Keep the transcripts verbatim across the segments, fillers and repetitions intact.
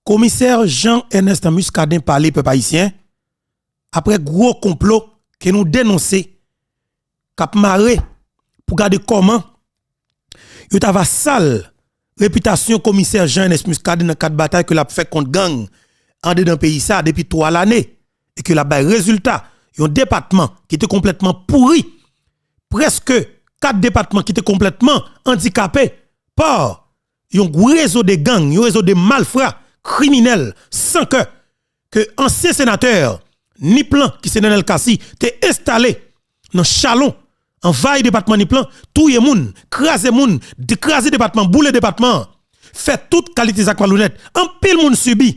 Komisè Jean Ernest Muscadin pale, pèp ayisyen, apre gwo konplo ke nou denonse k ap mare pou gade kòman yo ta va sal repitasyon komisè Jean Ernest Muscadin nan kad batay ke l ap fè kont gang andedan peyi sa a depi twa lane e ke l ap bay rezilta. Yon depatman ki te konplètman pouri, prèske kat depatman ki te konplètman andikape pa yon rezo de gang, yon rezo de malfra, kriminèl, san kè, ke ansyen senatè Nip lan, ki se Nenel Cassy, te enstale nan Chalon, anvayi depatman Nip lan, touye moun, kraze moun, de-, kraze depatman, boule depatman an, fè tout kalite zak malonèt. Anpil moun sibi,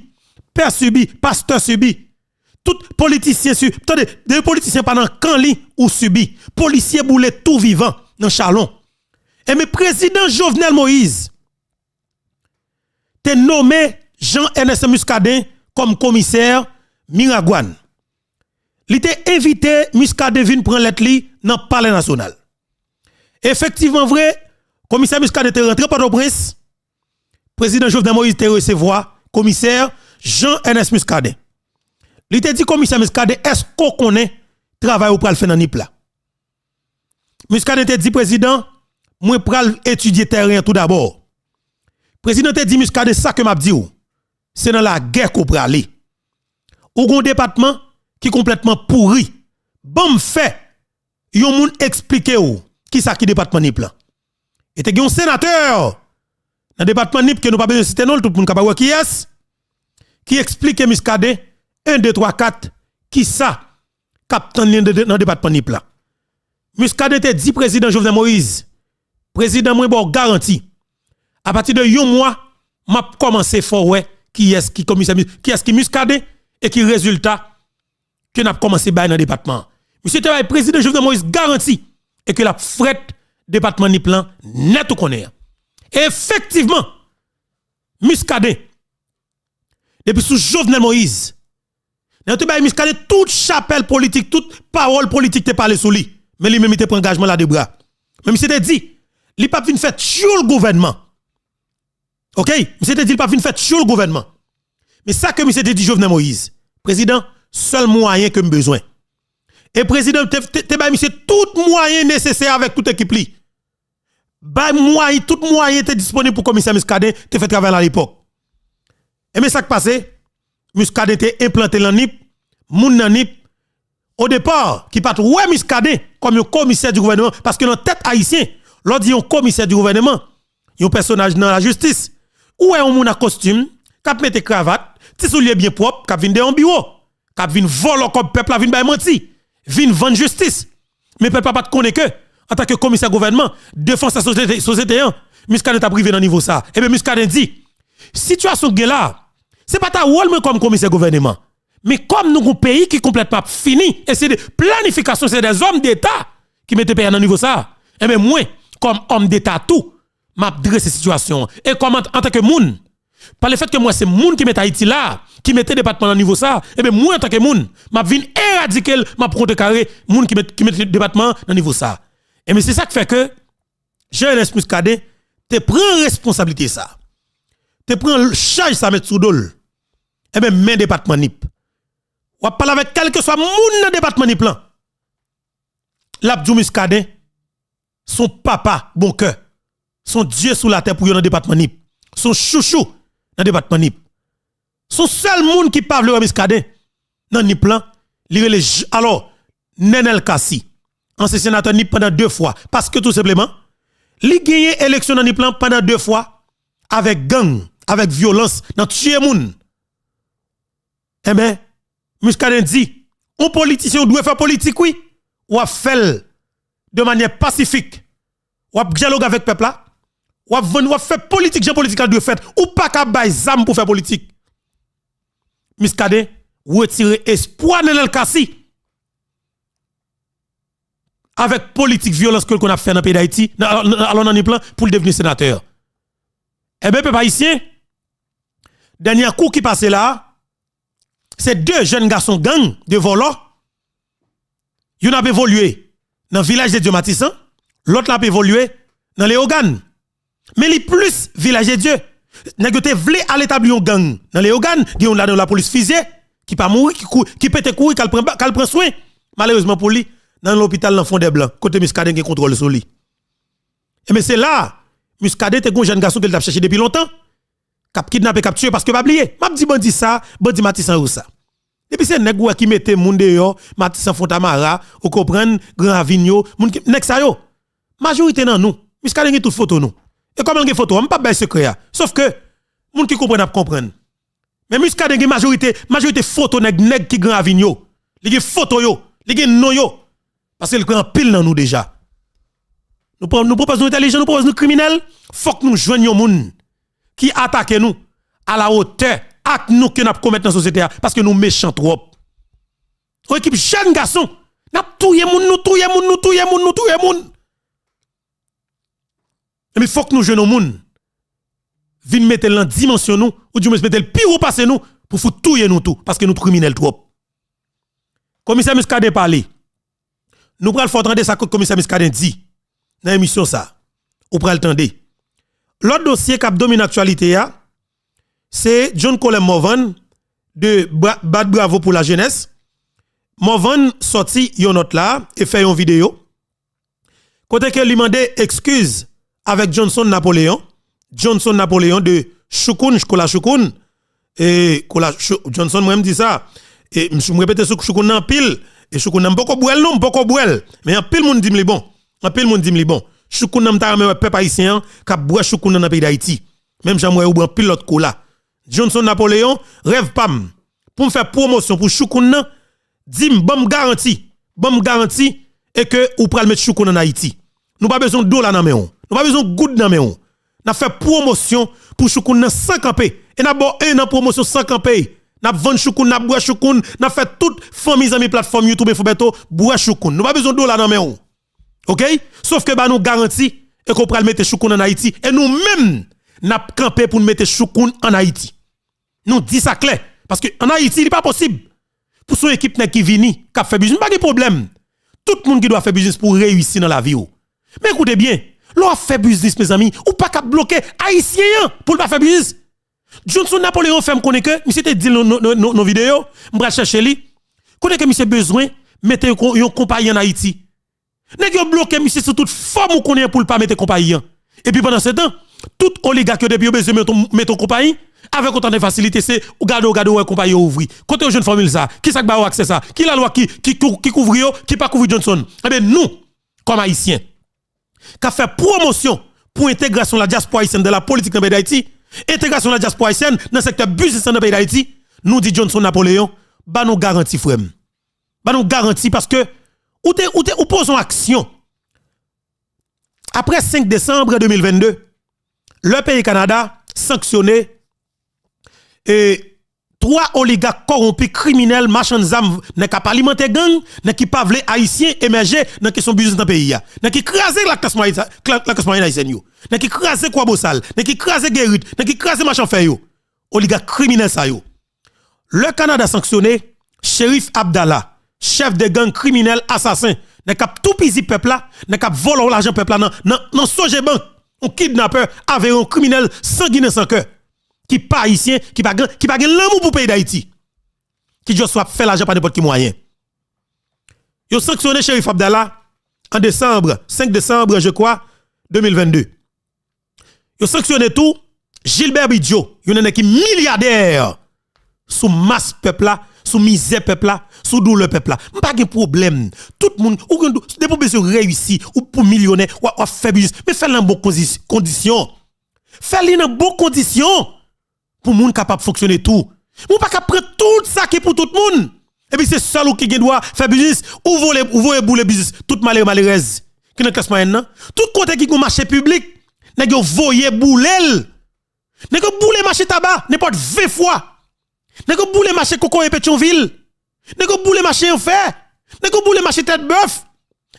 pè sibi, pastè sibi, tout politisyen sibi. Tande, depi politisyen pa nan kan li, ou sibi. Polisye boule tou vivan nan Chalon. Ebyen, prezidan Jovenel Moïse te nonmen Jean Ernest Muscadin kòm komisè Miragwàn. Li te envite Muscadin vin pran lèt li nan Palè Nasyonal. Efektivman vre, komisè Muscadin te rantre Pòtoprens, prezidan Jovenel Moïse te resevwa komisè Jean Ernest Muscadin. Li te di komisè Muscadin, èske w konnen travay ou pral fè nan Nip la? Muscadin te di prezidan, mwen pral etidye tèren an tou dabò. Prezidan te di Muscadin, sa ke m ap di w, se nan lagè ke w prale. Ou gon depatman ki konplètman pouri. Ban m fè yon moun eksplike w kisa ki depatman Nip lan. E te gen yon senatè nan depatman Nip ke nou pa bezwen site non l, tout moun kapab wè kiyès, ki eksplike Muscadin en, de, twa, kat, kisa k ap tann li nan de-, nan depatman Nip la. Muscadin te di prezidan Jovenel Moïse, prezidan, mwen ba w garanti, apati de yon mwa, m ap kòmanse fè w wè kiyès ki komisè, kiyès ki Muscadin e ki rezilta ke n ap kòmanse bay nan depatman an. Misye te bay prezidan Jovenel Moïse garanti e ke l ap frèt depatman Nip lan nèt ou konnen an. E efektivman, Muscadin, depi sou Jovenel Moïse, nèg yo te bay Muscadin tout chapèl politik, tout pawòl politik te pale sou li. Men li menm li te pran angajman l a de bra. Men misye te di, li p ap vin fè tchoul gouvènman. Oke? Misye te di li p ap vin fè tchoul gouvènman. Men sa ke misye te di Jovenel Moïse, prezidan, sèl mwayen ke m bezwen. E prezidan te, te, te bay misye tout mwayen nesesè avèk tout ekip li. Bay mwayen, tout mwayen te disponib pou komisè Muscadin te fè travay la alepòk. E men sa k pase, Muscadin te enplante l nan Nip, moun nan Nip, o depa, ki pa t wè Muscadin kòm yon komisè di gouvènman, paske nan tèt ayisyen, lè w di yon komisè di gouvènman, yon pèsonaj nan lajistis, ou wè yon moun ak kostim, k ap mete kravat, ti soulye byen pwòp, k ap vin dèyè yon biwo, k ap vin vòlò kòb pèp la, vin bay manti, vin vann jistis. Men pèp la pa t konnen ke, antanke komisè gouvènman, defansè sosyete, sosyete an, Muscadin t ap rive nan nivo sa. Ebyen, Muscadin di, sitiyasyon k gen la, se pa ta wòl mwen kòm komisè gouvènman. Men kòm nou gon peyi ki konplètman ap fini, e se de planifikasyon, se dèzòm deta ki mete peyi a nan nivo sa. Ebyen, mwen, kòm òm deta tou, m ap drese sitiyasyon an. E kòm an, antanke moun, pa lefètke m wè se moun ki mete Ayiti la, ki mete depatman nan nivo sa, ebyen, mwen, antanke moun, m ap vin eradike l, m ap kontrekare moun ki met, ki mete depatman an nan nivo sa. Ebyen, se sa k fè ke Jean Ernest Muscadin te pran responsablite sa. Te pran chaj sa met sou do l. Ebyen, men depatman Nip. W ap pale avèk kèlkeswa moun nan depatman Nip lan. L ap di w Muscadin, se yon papa bon kè. Se yon dye sou latè pou yo nan depatman Nip. Se yon chouchou nan depatman Nip. Se yon sèl moun ki pa vle wè Muscadin nan Nip lan, li rele J-, alò, Nenel Cassy, ansyen senatè Nip pandan de fwa. Paske tou senpleman, li genyen eleksyon nan Nip lan pandan de fwa avèk gang, avèk vyolans, nan tiye moun. Enben, Muscadin di, yon politisyen ou dwe fè politik, wi. W ap fè l de manyè pasifik. W ap dyaloge avèk pèp la. W ap vann, w ap fè politik jan politik la dwe fèt. Ou pa ka bay zam pou fè politik. Muscadin retire espwa Nenel Cassy avèk politik vyolans ke l konn ap fè nan peyi Dayiti, nan, nan, alò nan Nip lan, pou l devni senatè. Enben, pèp ayisyen, dènye kou ki pase la a, se de jèn gason gang, de vòlò, youn ap evolye nan Vilaj de Dye Matisan, lòt la ap evolye nan Leyogàn. Men li plis Vilaj de Dye. Nèg yo te vle al etabli yon gang nan Leyogàn, gen youn ladan yo lapolis fizye, ki pa mouri, ki, kou, ki pete kouri, k al pran, k al pran swen. Malerezman pou li, nan lopital nan Fondèblan, kote Muscadin gen kontwòl sou li. Ebyen, se la, Muscadin te gen yon jèn gason ke l t ap chèche depi lontan, k ap kidnape, k ap tiye, paske pa bliye, m ap di bandi sa, bandi Matisan yo sa. Depi se nèg ou wè ki mete moun deyò, Matisan, Fontamara, ou konprann, Gran Ravin yo, moun ki, nèg sa yo, majorite nan nou, Muscadin gen tout foto nou. E kòman l gen foto a? M p ap bay sekrè a. Sof ke, moun ki konprann ap konprann. Men Muscadin gen majorite, majorite foto nèg, nèg ki Gran Ravin yo. Li gen foto yo, li gen non yo. Paske l pran anpil nan nou deja. Nou pran, nou pran pòz nou entèlijan, nou pran pòz nou kriminèl. Fòk nou jwenn yon moun ki atake nou alawotè ak nou ke n ap komèt nan sosyete a, paske nou mechan twòp. Yon ekip jèn gason, n ap touye moun, nou touye moun, nou touye moun, nou touye moun. Epi fòk nou jwenn yon moun vin mete l nan dimansyon nou, oudimwens mete l pi wo pase nou, pou fout touye nou tou, paske nou kriminèl twòp. Komisè Muscadin pale. Nou pral fè w tande sa komisè Muscadin di nan emisyon sa. Ou pral tande. Lòt dosye k ap domine aktyalite a, se John Colem Morvan de Bra- Bat Bravo pour la Jeunesse. Morvan sòti yon nòt la e fè yon videyo kote ke li mande ekskiz avèk Johnson Napoléon. Johnson Napoléon de Choukoun, Kola Choukoun. E Kola Chou- Johnson, mwen m di sa. E m, m repete sou Choukoun nan anpil. E Choukoun nan, m poko bwè l non, m poko bwè l. Men anpil moun di m li bon. Anpil moun di m li bon. Choukoun nan, m ta renmen wè pèp ayisyen an k ap bwè Choukoun nan nan peyi Dayiti. Menm jan m wè yo bwè anpil lòt kola. Johnson Napoléon, rèv pa m, pou m fè pwomosyon pou Choukoun nan, di m, ban m garanti, ban m garanti, e ke ou pral met Choukoun ann Ayiti. Nou pa bezwen dola nan men w. Nou pa bezwen goud nan men w. N ap fè pwomosyon pou Choukoun nan san kanpe. E n ap ba w en an pwomosyon san kanpe. N ap vann Choukoun, n ap bwè Choukoun, n ap fè tout fanmi zanmi platfòm YouTube Info Bèto bwè Choukoun. Nou pa bezwen dola nan men w. Oke? Sof ke ba nou garanti e ke w pral mete Choukoun ann Ayiti. E nou menm, n ap kanpe pou n mete Choukoun ann Ayiti. Nou di sa klè. Paske ann Ayiti, li pa posib pou se yon ekip nèg ki vini, k ap fè biznis. M pa gen pwoblèm. Tout moun gen dwa fè biznis pou w reyisi nan lavi w. Men koute byen, lè w ap fè biznis, mezanmi, ou pa ka bloke Ayisyen an pou l pa fè biznis. Johnson Napoléon fè m konnen ke misye te di l nan, nan, nan, nan, nan videyo, m pral chèche li, kote ke misye bezwen mete yon, yon konpayi ann Ayiti. Nèg yo bloke misye sou tout fòm ou konnen pou l pa mete konpayi an. Epi pandan se tan, tout oligak yo depi yo bezwen mete, mete yon konpayi, avèk otan de fasilite, se ou gade, ou gade, ou wè konpayi yo ouvri. Kote yo jwenn fòmil sa? Kisa k ba yo aksè sa? Ki lalwa ki, ki, ki, ki kouvri yo, ki pa kouvri Johnson? Enben nou, kòm Ayisyen, k ap fè pwomosyon pou entegrasyon la dyaspora ayisyèn nan lapolitik nan peyi Dayiti, entegrasyon la dyaspora ayisyèn nan sektè biznis lan nan peyi Dayiti, nou di Johnson Napoléon, ba nou garanti, frè m. Ba nou garanti paske ou te, ou te, ou poze yon aksyon. Apre senk desanm de mil vennde, lè peyi Kanada sanksyone e twa oligak kòwonpi, kriminèl, machann zam, nèg k ap alimante gang, nèg ki pa vle Ayisyen emèje nan kesyon biznis nan peyi a, nèg ki kraze laklas mwayèn, laklas mwayèn ayisyèn yo, nèg ki kraze Kwabosal, nèg ki kraze Gerit, nèg ki kraze machann fè yo. Oligak kriminèl sa yo. Lè Kanada sanksyone Cherif Abdallah, chèf de gang kriminèl asasen, nèg k ap toupizi pèp la, nèg k ap vòlò lajan pèp la nan, nan, nan Sogebank, yon kidnapè, avere yon kriminèl san ginen san kè, ki pa ayisyen, ki pa gen, ki pa gen lanmou pou peyi Dayiti, ki just ap fè lajan pa nenpòt ki mwayen. Yo sanksyone Cherif Abdallah an desanm, senk desanm, je crois, de mil vennde. Yo sanksyone tou Gilbert Bidjo, youn nan nèg ki milyadè sou mas pèp la, sou mizè pèp la, sou doulè pèp la. M pa gen pwoblèm. Tout moun, ou gen dou-, depi w bezwen reyisi, ou pou milyonè, w ap, w ap fè biznis. Men fè l nan bon kondis-, kondisyon. Fè li nan bon kondisyon pou moun kapab fonksyone tou. Men w pa ka pran tout sa ki pou tout moun. Epi se sèl ou ki gen dwa fè biznis, ou vole, ou voye boule biznis tout malere malerèz ki nan klas mwayèn nan. Tout kote ki gen mache piblik, nèg yo voye boule l. Nèg yo boule mache Taba nenpòt ven fwa. Nèg yo boule mache Kokoye Petyonvil. Nèg yo boule mache Anfè. Nèg yo boule mache Tèt Bèf.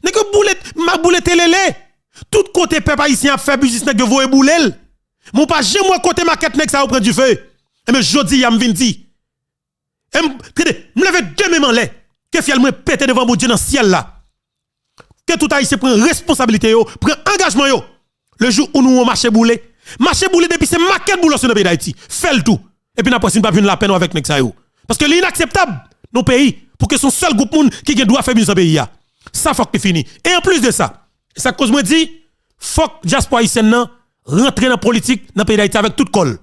Nèg yo boule, ma-, boule Telele. Tout kote pèp ayisyen ap fè biznis, nèg yo voye boule l. Men w pa janm wè kote makèt nèg sa yo pran dife. Enben, jodi a, m vin di, e m, tande, m leve de men m anlè, ke fyèl mwen pete devan Bondye nan syèl la. Ke tout Ayisyen pran responsablite yo, pran angajman yo. Le jou ou nou wè yon mache boule, Mache boule depi se makèt Boulos yo nan peyi Dayiti. Fè l tou. Epi n ap wè si n p ap jwenn lapenn avèk nèg sa yo. Paske li inakseptab nan yon peyi pou ke se yon sèl gwoup moun ki gen dwa fè biznis nan peyi a. Sa fòk li fini. E anplis de sa, e sa k koz mwen di, fòk dyaspora ayisyèn nan rantre nan politik nan peyi Dayiti avèk tout kò l.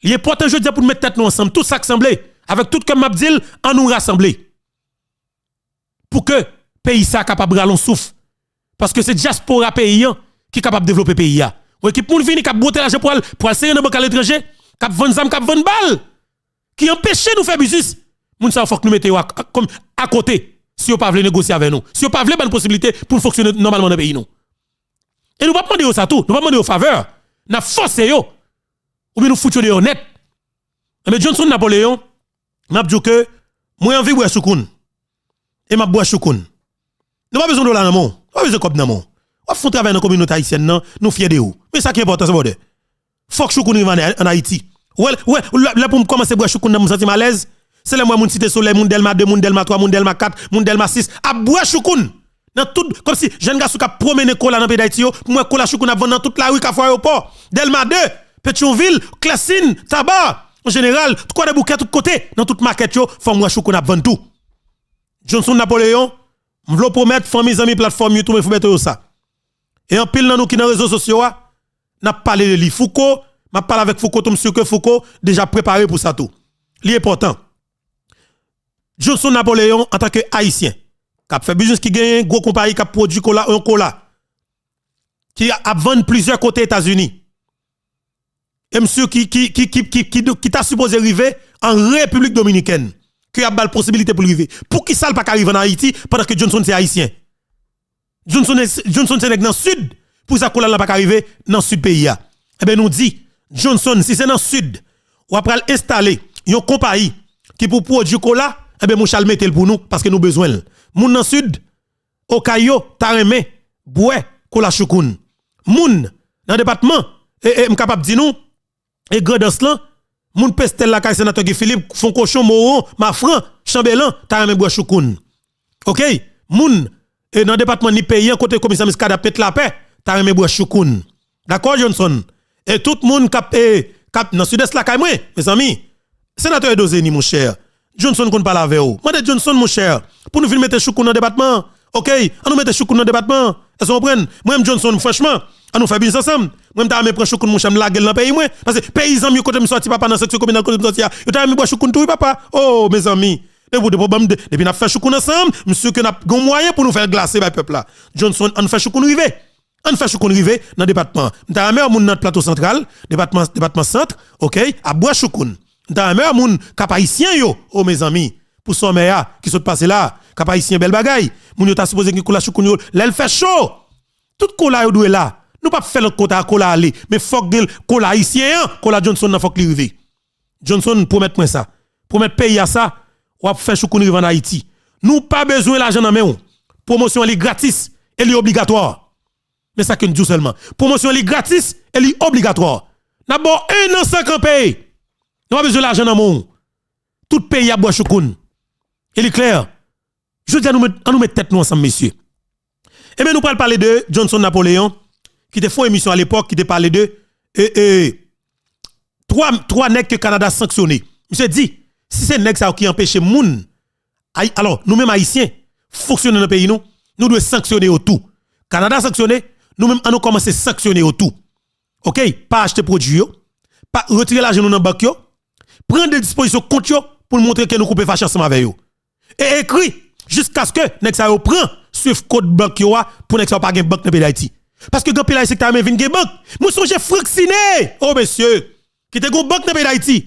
Li enpòtan jodi a pou n met tèt nou ansanm, tout sa k sanble, avèk tout kè m ap di l, an nou rasanble. Pou ke peyi sa kapab rale yon souf. Paske se dyaspora peyi an ki kapab devlope peyi a. Yon ekip moun vini k ap bwote lajan pou al, pou al sere nan bank aletranje, k ap vann zam, k ap vann bal, ki anpeche nou fè biznis. Moun sa yo fòk nou mete yo a, a, kòm, akote, si yo pa vle negosye avè nou, si yo pa vle ban n posiblite pou n fonksyone nòmalman nan peyi nou. E nou p ap mande yo sa tou, nou p ap mande yo favè. N ap fòse yo. Oubyen nou fout yo deyò nèt. Enben, Johnson Napoléon, m ap di w ke mwen anvi bwè choukoun. E m ap bwè choukoun. Nou pa bezwen dola nan men w. Nou pa bezwen kòb nan men w. W ap fè yon travay nan kominote ayisyèn nan, nou fyè de ou. Men sa ki enpòtan, se bòdè. Fòk choukoun rive ann, ann Ayiti. Ou wè, ou wè, lè, lè pou m kòmanse bwè choukoun nan, m santi m alèz. Se lè m wè moun Site Solèy, moun Dèlma de, moun Dèlma twa, moun Dèlma kat, moun Dèlma sis ap bwè choukoun. Nan tout, kòmsi jèn gason k ap pwomennen kola nan peyi Dayiti yo, pou m wè kola choukoun ap vann nan tout lari, Kafou Ayewopò, Dèlma de, Petyonvil, Klèsin, Taba, an jeneral, Kwadèboukè, tout kote, nan tout makèt yo, fò m wè choukoun ap vann tou. Johnson Napoléon, m vle w pwomèt fanmi, zanmi, platfòm YouTube Info Bèto yo sa. E anpil nan nou ki nan rezo sosyo a, n ap pale de li. Fouco, m ap pale avèk Fouco tou, m si ke Fouco deja prepare pou sa tou. Li enpòtan. Johnson Napoléon, antanke Ayisyen, k ap fè biznis, ki genyen gwo konpayi k ap pwodui kola, yon kola, ki ap vann plizyè kote Etazini. E m si ki, ki, ki, ki, ki, ki, ki ta sipoze rive an Repiblik Dominikèn, ke y ap ba l posibilite pou l rive. Poukisa l pa ka rive ann Ayiti pandan ke Johnson se Ayisyen? Johnson, Johnson se nèg nan Sid, poukisa kola l la pa ka rive nan Sid peyi a? Enben, nou di, Johnson, si se nan Sid, w ap pral enstale yon konpayi ki pou pwodui kola, enben, monchè, al mete l pou nou, paske nou bezwen l. Moun nan Sid, Okay yo ta renmen bwè kola choukoun. Moun nan depatman, e, e, m kapab di nou, e Grandans lan, moun Pestèl lakay senatè Guy Philippe, Fonkochon, Moron, Mafran, Chanbelan, ta renmen bwè choukoun. Oke? Moun, e, nan depatman Nip peyi an, kote komisè Muscadin ap met lapè, ta renmen bwè choukoun. Dakò, Johnson? E tout moun k ap, e, k ap nan Sidès lakay mwen, mezanmi, senatè Edo Zeni, monchè, Johnson konn pale avè w. Mande Johnson, monchè, pou nou vin mete choukoun nan depatman an. Oke? An nou mete choukoun nan depatman an. Èske w konprann? Mwen menm, Johnson, franchman, an nou fè biznis ansanm. Mwen, m ta renmen pran choukoun, monchè, m lage l nan peyi mwen. Paske peyi zanmi yo kote m sòti, papa, nan seksyon kominal kote m sòti a, yo ta renmen bwè choukoun tou, wi, papa. O, mezanmi. Depi, depi, depi n ap fè choukoun ansanm, m si ke n ap gen yon mwayen pou nou fè l glase bay pèp la. Johnson, an nou fè choukoun rive. An n fè choukoun rive nan depatman an. M ta renmen wè moun nan Plato Santral, depatman, depatman Sant, oke, ap bwè choukoun. M ta renmen wè moun Kap Ayisyen yo, o mezanmi, pou sòmè a ki sot pase la, Kap Ayisyen bèl bagay. Moun yo ta sipoze gen kola choukoun yo lè l fè cho. Tout kola yo dwe la. Nou p ap fè lòt kote a kola ale, men fòk gen kola ayisyen an, kola Johnson nan fòk li rive. Johnson, pwomèt mwen sa. Pwomèt peyi a sa, w ap fè choukoun rive ann Ayiti. Nou pa bezwen lajan nan men w. Pwomosyon an li gratis e li obligatwa. Men sa ke n di w sèlman. Pwomosyon an li gratis e li obligatwa. N ap ba w en an san kanpe. Nou pa bezwen lajan nan men w. Tout peyi ap bwè choukoun. E li klè. Jodi a, nou met, an nou met tèt nou ansanm, mesye. Ebyen, nou pral pale de Johnson Napoléon, ki te fè yon emisyon alepòk, ki te pale de, e, e, twa, twa nèg ke Kanada sanksyone. Misye di, si se nèg sa yo ki anpeche moun, ay, alò, nou menm Ayisyen, fonksyone nan peyi nou, nou dwe sanksyone yo tou. Kanada sanksyone, nou menm, an nou kòmanse sanksyone yo tou. Oke? Pa achte pwodui yo, pa retire lajan nou nan bank yo, pran de dispozisyon kont yo pou n montre ke nou koupe fache ansanm avè yo. E ekri jiskaske nèg sa yo pran Swift code bank yo a pou nèg sa yo pa gen bank nan peyi Dayiti. Paske gen anpil Ayisyen ki ta renmen vin gen bank. Mwen sonje Frank Siné, o mesye, ki te gen yon bank nan peyi Dayiti.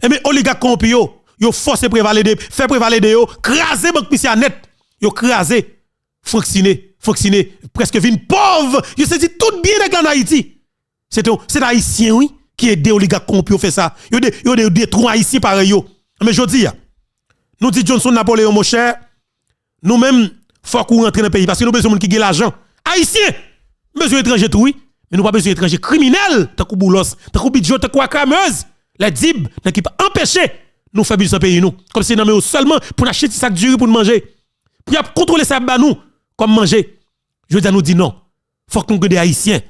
Ebyen, oligak kowonpi yo, yo fòse Preval ede, fè Preval ede yo kraze bank misye a nèt. Yo kraze Frank Siné, Frank Siné prèske vin pòv. Yo sezi tout byen nèg la ann Ayiti. Se te, se te Ayisyen, wi, ki ede oligak kowonpi yo fè sa. Yo de, yo de, yo detwi Ayisyen parèy yo. Men jodi a, nou di Johnson Napoléon, monchè, nou menm, fòk ou rantre nan peyi, paske nou bezwen moun ki gen lajan. Ayisyen! Nou bezwen etranje tou, wi. Men nou pa bezwen etranje kriminèl, tankou Boulos, tankou Bidjo, tankou Akramez, Lèdib, nèg ki pa anpeche nou fè biznis nan peyi nou. Kòmsi nan men yo sèlman pou n achte ti sak diri pou n manje. Pou y ap kontwole sa y ap ba nou kòm manje. Jodi a, nou di non. Fòk nou gen de Ayisyen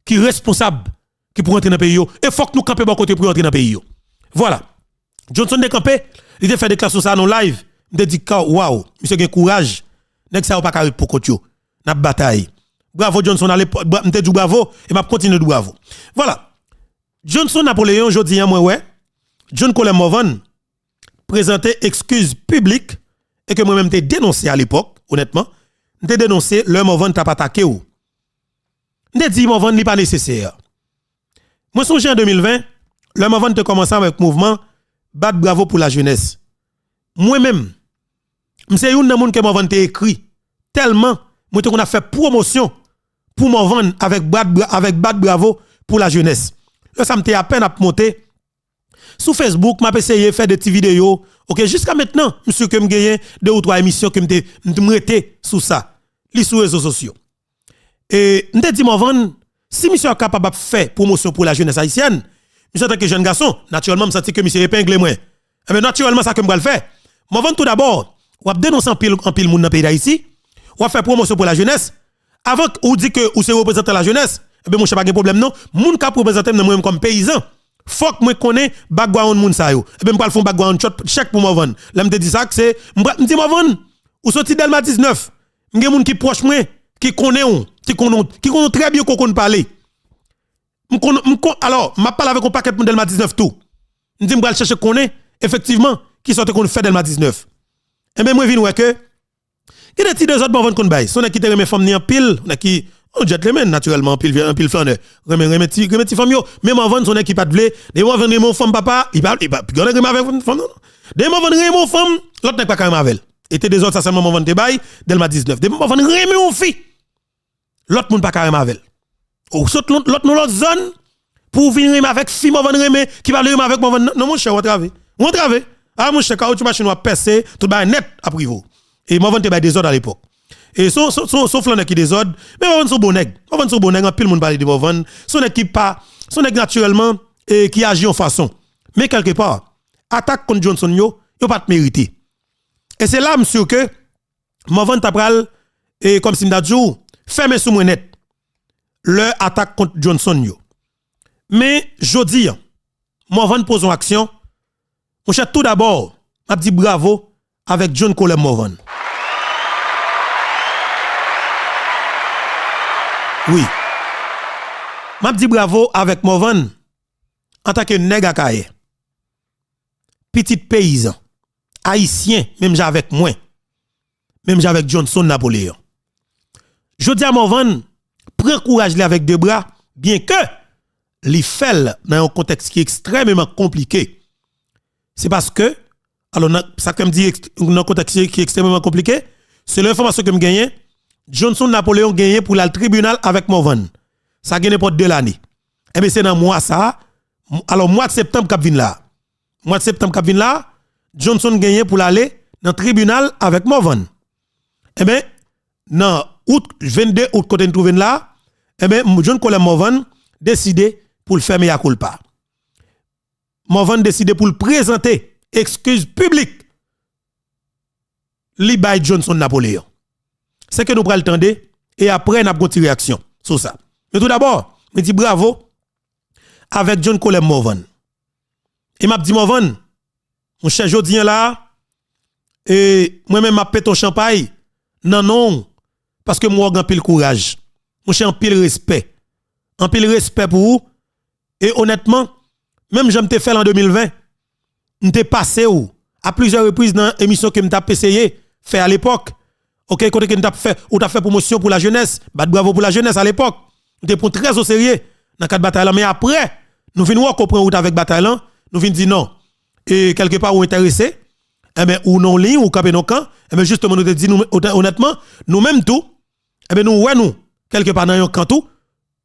ki responsab, ki pou rantre nan peyi yo. E fòk nou kanpe bò kote pou yo rantre nan peyi yo. Vwala. Johnson te kanpe, li te fè deklarasyon sa a nan live. M te di, "Kaw, waw, misye gen kouraj. Nèg sa yo pa ka ret pou kont yo. N ap batay." Bravo Johnson, ale, bra- m te di w bravo, e m ap kontinye di w bravo. Vwala. Johnson Napoléon, jodi a mwen wè, John Colem Morvan prezante ekskiz piblik e ke mwen menm te denonse alepòk, onètman, m te denonse lè Morvan t ap atake w. M te di Morvan li pa nesesè. Mwen sonje an de mil ven, lè Morvan te kòmanse avèk mouvman Bat bravo pou lajenès. Mwen menm, m se youn nan moun ke Morvan te ekri, tèlman mwen te konn ap fè pwomosyon pou Morvan avèk bat, bra- avèk Bat bravo pou lajenès. Lè sa m te apèn ap monte sou Facebook, m ap eseye fè de ti videyo. Oke, jiska mentnan, m si ke m genyen de ou twa emisyon ke m te m rete sou sa. Li sou rezo sosyo. E m te di Morvan, si misye ap kapab ap fè pwomosyon pou lajenès ayisyèn, misye antanke jèn gason, natirèlman m santi ke misye epengle mwen. Enben, natirèlman, sa ke m pral fè. Morvan, toudabò, w ap denonse anpil, anpil moun nan peyi Dayiti, w ap fè pwomosyon pou lajenès. Avan k- ou di ke ou se reprezantan lajenès, enben, monchè, pa gen pwoblèm non. Moun k ap reprezante m nan mwen menm kòm peyizan, fòk mwen konnen background moun sa yo. Enben, m pral fè yon background check, check pou Morvan. Lè m te di sa, se, m pral- m di Morvan, ou soti Dèlma diznèf. M gen moun ki pwòch mwen, ki konnen w, ki konnen w, ki konnen w trè byen, ke w konn pale. M konn, m konn, alò, m ap pale avèk yon pakèt moun Dèlma diznèf tou. M di m pral chèche konnen, efektivman, kisa w te konn fè Dèlma diznèf. Enben, mwen vin wè ke gen de ti dezòd Morvan konn bay. Se yon nèg ki te renmen fanm ni anpil, nèg ki, yon gentleman, natirèlman, anpil, anpil flannè. Renmen, renmen ti, renmen ti fanm yo. Men Morvan, se yon nèg ki pa t vle, depi Morvan renmen yon fanm, papa, li pa, li pa, gen nèg renmen avèk fanm, fanm, non, non. Depi Morvan renmen yon fanm, lòt nèg pa ka renmen avè l. E te dezòd sa sèlman Morvan te bay, Dèlma diznèf. Depi Morvan renmen yon fi, lòt moun pa ka renmen avè l. Ou sot lòt, lòt nan lòt zòn, pou w vin renmen avèk fi Morvan renmen, ki pa vle renmen avèk Morvan, non, non, monchè, w antrave. W antrave. A, monchè, kawotchou machin w ap pèse, tout bagay nèt ap rive w. E Morvan te bay dezòd alepòk. E se yon, se, se, se yon flannè ki dezòd, men Morvan se yon bon nèg. Morvan se yon bon nèg, anpil moun pale de Morvan. Se yon nèg ki pa, se yon nèg natirèlman, e ki aji yon fason. Men kèlkepa, atak kont Johnson yo, yo pa t merite. E se la, m si ke Morvan ta pral, e kòmsi m ta di w, fèmen sou mwen nèt lè atak kont Johnson yo. Men, jodi a, Morvan poze yon aksyon. Monchè, toudabò, m ap di bravo avèk John Colem Morvan. Wi. M ap di bravo avèk Morvan antanke nèg Akayè. Pitit peyizan, ayisyen, menm jan avèk mwen, menm jan avèk Johnson Napoléon. Jodi a, Morvan pran kouraj li avèk de bra, byenke li fè l nan yon kontèks ki ekstrèmeman konplike. Se paske, alò, nan, sa ke m di ekst- nan kontèks ki ekstrèmeman konplike, selon enfòmasyon ke m genyen, Johnson Napoléon genyen pou l al tribinal avèk Morvan. Sa gen nenpòt de lane. Enben, se nan mwa sa a, m- alò, mwa septanm k ap vin la a. Mwa septanm k ap vin la a, Johnson genyen pou l ale nan tribinal avèk Morvan. Enben, nan out, vennde out kote n twouve n la a, enben, John Colem Morvan deside pou l fè mea culpa. Morvan deside pou l prezante ekskiz piblik li bay Johnson Napoléon. Se ke nou pral tande, e apre n ap gon ti reyaksyon sou sa. Men toudabò, mwen di bravo avèk John Colem Morvan. E m ap di Morvan, monchè, jodi a la a, e mwen menm m ap pete yon chanpay nan non w, paske m wè w gen anpil kouraj. Monchè, anpil respè. Anpil respè pou ou. E onètman, menm jan m te fè l an de mil ven, m te pase w a plizyè repriz nan emisyon ke m t ap eseye fè alepòk. Oke, kote ke n t ap fè, ou t ap fè pwomosyon pou lajenès, bat bravo pou lajenès alepòk. M te pran w trè o serye nan kad batay lan, men apre, nou vin wè w konprann wout avèk batay lan, nou vin di non. E kèlkepa ou enterese, enben, ou nan yon liy, ou kanpe nan yon kan, enben, jisteman, nou te di, nou, onètman, nou menm tou, enben, nou wè nou, kèlkepa nan yon kan tou,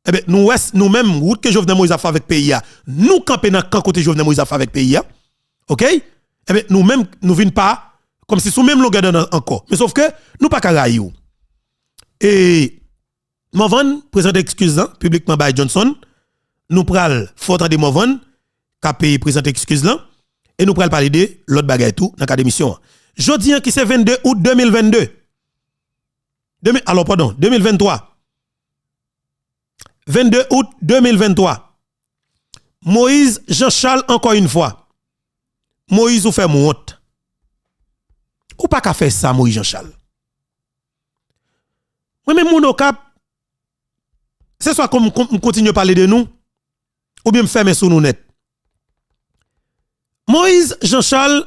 enben, nou wè, s- nou menm, wout ke Jovenel Moïse ap fè avèk peyi a, nou kanpe nan kan kote Jovenel Moïse ap fè avèk peyi a, oke? Enben, nou menm, nou vin pa, kòmsi sou menm longè dond ankò. Men sòf ke, nou pa ka rayi w. E, Morvan prezante ekskiz lan piblikman bay Johnson. Nou pral fè w tande Morvan k ap prezante ekskiz lan. E nou pral pale de lòt bagay tou nan kad emisyon an. Jodi a ki se vennde out de mil vennde. De mil, alò, padon, de mil venntwa. Vennde out de mil venntwa. Moïse Jean Charles, ankò yon fwa. Moïse, ou fè m wont. Ou pa ka fè sa, Moïse Jean Charles. Mwen menm moun Okap, se swa kon m, kon m kontinye pale de nou, oubyen m fèmen sou nou nèt. Moïse Jean Charles,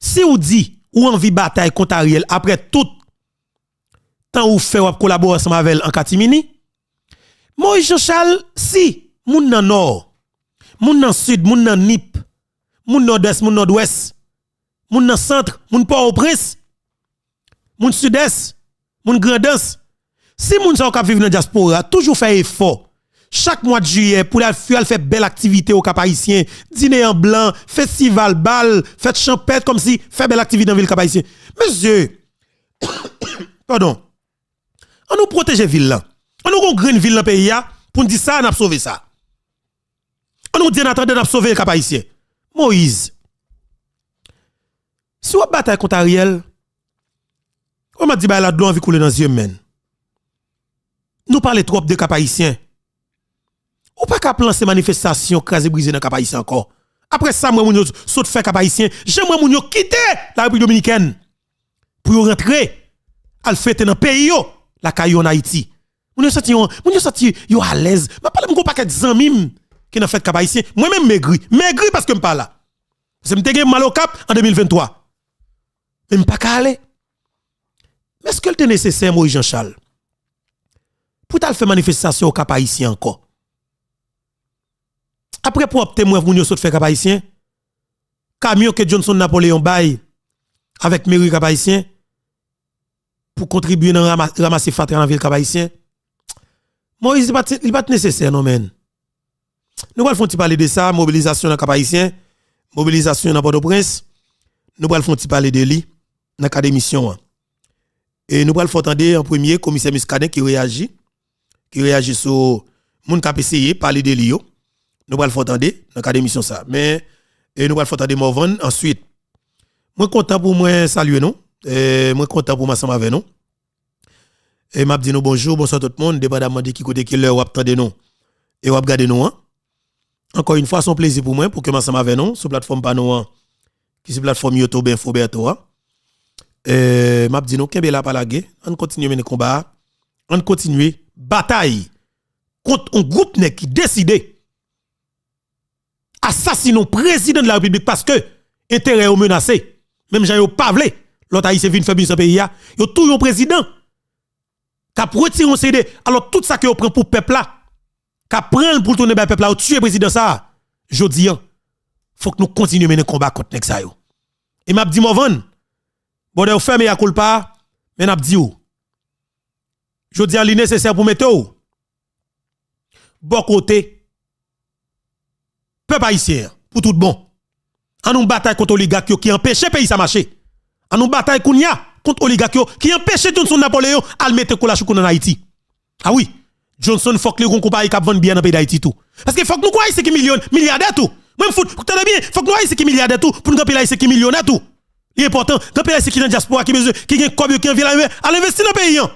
si w di ou anvi batay kont Ariel apre tout tan ou fè w ap kolabore ansanm avè l an katimini, Moïse Jean Charles, si moun nan Nò, moun nan Sid, moun nan Nip, moun Nòdès, moun Nòdwès, moun nan Sant, moun Pòtoprens, moun Sidès, moun Grandans, si moun sa yo k ap viv nan dyaspora toujou fè efò chak mwa de jiyè pou y al, y al fè bèl aktivite Okap Ayisyen, dine an blan, festival, bal, fèt chanpèt, kòmsi fè bèl aktivite nan vil Kap Ayisyen. Mesye, padon, an nou pwoteje vil lan. An nou gon grenn vil nan peyi a pou n di sa, n ap sove sa. An nou di an atandan n ap sove Kap Ayisyen. Moïse, si w ap batay kont Ariel, wè m ap di bagay la, dlo anvi koule nan zye m, menn. Nou pale twòp de Kap Ayisyen. Ou pa ka ap lanse manifestasyon kraze brize nan Kap Ayisyen ankò. Apre sa m wè moun yo sot fè Kap Ayisyen, jan m wè moun yo kite Larepiblik Dominikèn pou yo rantre al fete nan peyi yo, lakay yo ann Ayiti. Moun yo santi yo, moun yo santi yo alèz. M ap pale, m gon pakèt zanmi m ki nan fèt Kap Ayisyen. Mwen menm m egri. M egri paske m pa la. Paske m te gen mal Okap an de mil venntwa. Men m pa ka ale. Men èske l te nesesè, Moïse Jean Charles, pou w t al fè manifestasyon Okap Ayisyen ankò? Apre pwòpte m wè moun yo sot fè Kap Ayisyen, kamyon ke Johnson Napoléon bay avèk meri Kap Ayisyen pou kontribye nan rama-, ranmase fatra nan vil Kap Ayisyen, Moïse, li pa t, li pa t nesesè non, menn. Nou pral fè yon ti pale de sa, mobilizasyon nan Kap Ayisyen, mobilizasyon nan Pòtoprens. Nou pral fè yon ti pale de li nan kad emisyon an. E nou pral fè w tande an premye Komisè Muscadin ki reyaji, ki reyaji sou moun k ap eseye pale de li yo. Nou pral fè w tande nan kad emisyon sa. Men, e nou pral fè w tande Morvan answit. Mwen kontan pou mwen salye nou. E mwen kontan pou m ansanm avè nou. E m ap di nou bonjou, bonswa tout moun, depandamman de ki kote, ki lè w ap tande nou e w ap gade nou an. Ankò yon fwa, se yon plezi pou mwen pou ke m ansanm avè nou sou platfòm pa nou an, ki se platfòm YouTube Info Bertho a. E m ap di nou, kenbe la, pa lage, ann kontinye mennen konba a, ann kontinye batay kont yon gwoup nèg ki deside asasinen yon prezidan de la repiblik paske enterè yo menase. Menm jan yo pa vle lòt Ayisyen vin fè biznis nan peyi a, yo touye yon prezidan k ap retire yon seri de, alò, tout sa ke yo pran pou pèp la, k ap pran l pou l tounen bay pèp la, yo tiye prezidan sa a. Jodi a, fòk nou kontinye mennen konba kont nèg sa yo. E m ap di Morvan, bòdè, yo fèmen a koulpa, men n ap di w, jodi a, li nesesè pou mete w bò kote pèp ayisyen an pou tout bon. Ann nou batay kont oligak yo ki anpeche peyi sa mache. Ann nou batay kounye a kont oligak yo ki anpeche Johnson Napoléon al mete kou lachoukoun ann Ayiti. A wi, Johnson fòk li gon konpayi k ap vann byè nan peyi Dayiti tou. Paske fòk nou gon Ayisyen ki milyon-, milyadè tou. Mwen m fout, tande byen, fòk nou Ayisyen ki milyadè tou, pou n gen anpil Ayisyen ki milyonè tou. Li enpòtan, gen anpil Ayisyen ki nan dyaspora, ki bezwen, ki gen kòb yo, ki anvi al, al envesti nan peyi an.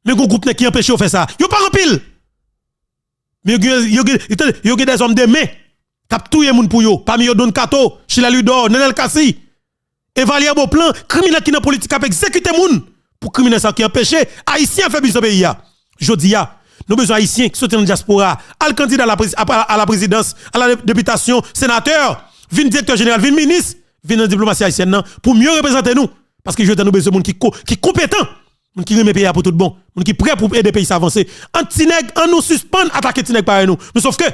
Men gon gwoup nèg ki anpeche yo fè sa. Yo pa anpil. Men yo gen, yo gen, yo gen, yo gen dèzòm de men k ap touye moun pou yo. Pami yo Don Kato, Sheila Louidor, Nenel Cassy, Evalyer Beauplan, kriminèl ki nan politik k ap egzekite moun pou kriminèl sa yo ki anpeche Ayisyen fè biznis nan peyi a. Jodi a, nou bezwen Ayisyen ki soti nan dyaspora a, al kandida a la prez-, a, a, a la prezidans, a la dep-, depitasyon, senatè, vin direktè jeneral, vin minis, vin nan diplomasi ayisyèn nan pou mye reprezante nou. Paske jodi a nou bezwen moun ki ko-, ki konpetan, moun ki renmen peyi a pou tout bon, moun ki prè pou ede peyi sa avanse. Ant ti nèg, ann nou sispann atake ti nèg parèy nou. Men sòf ke,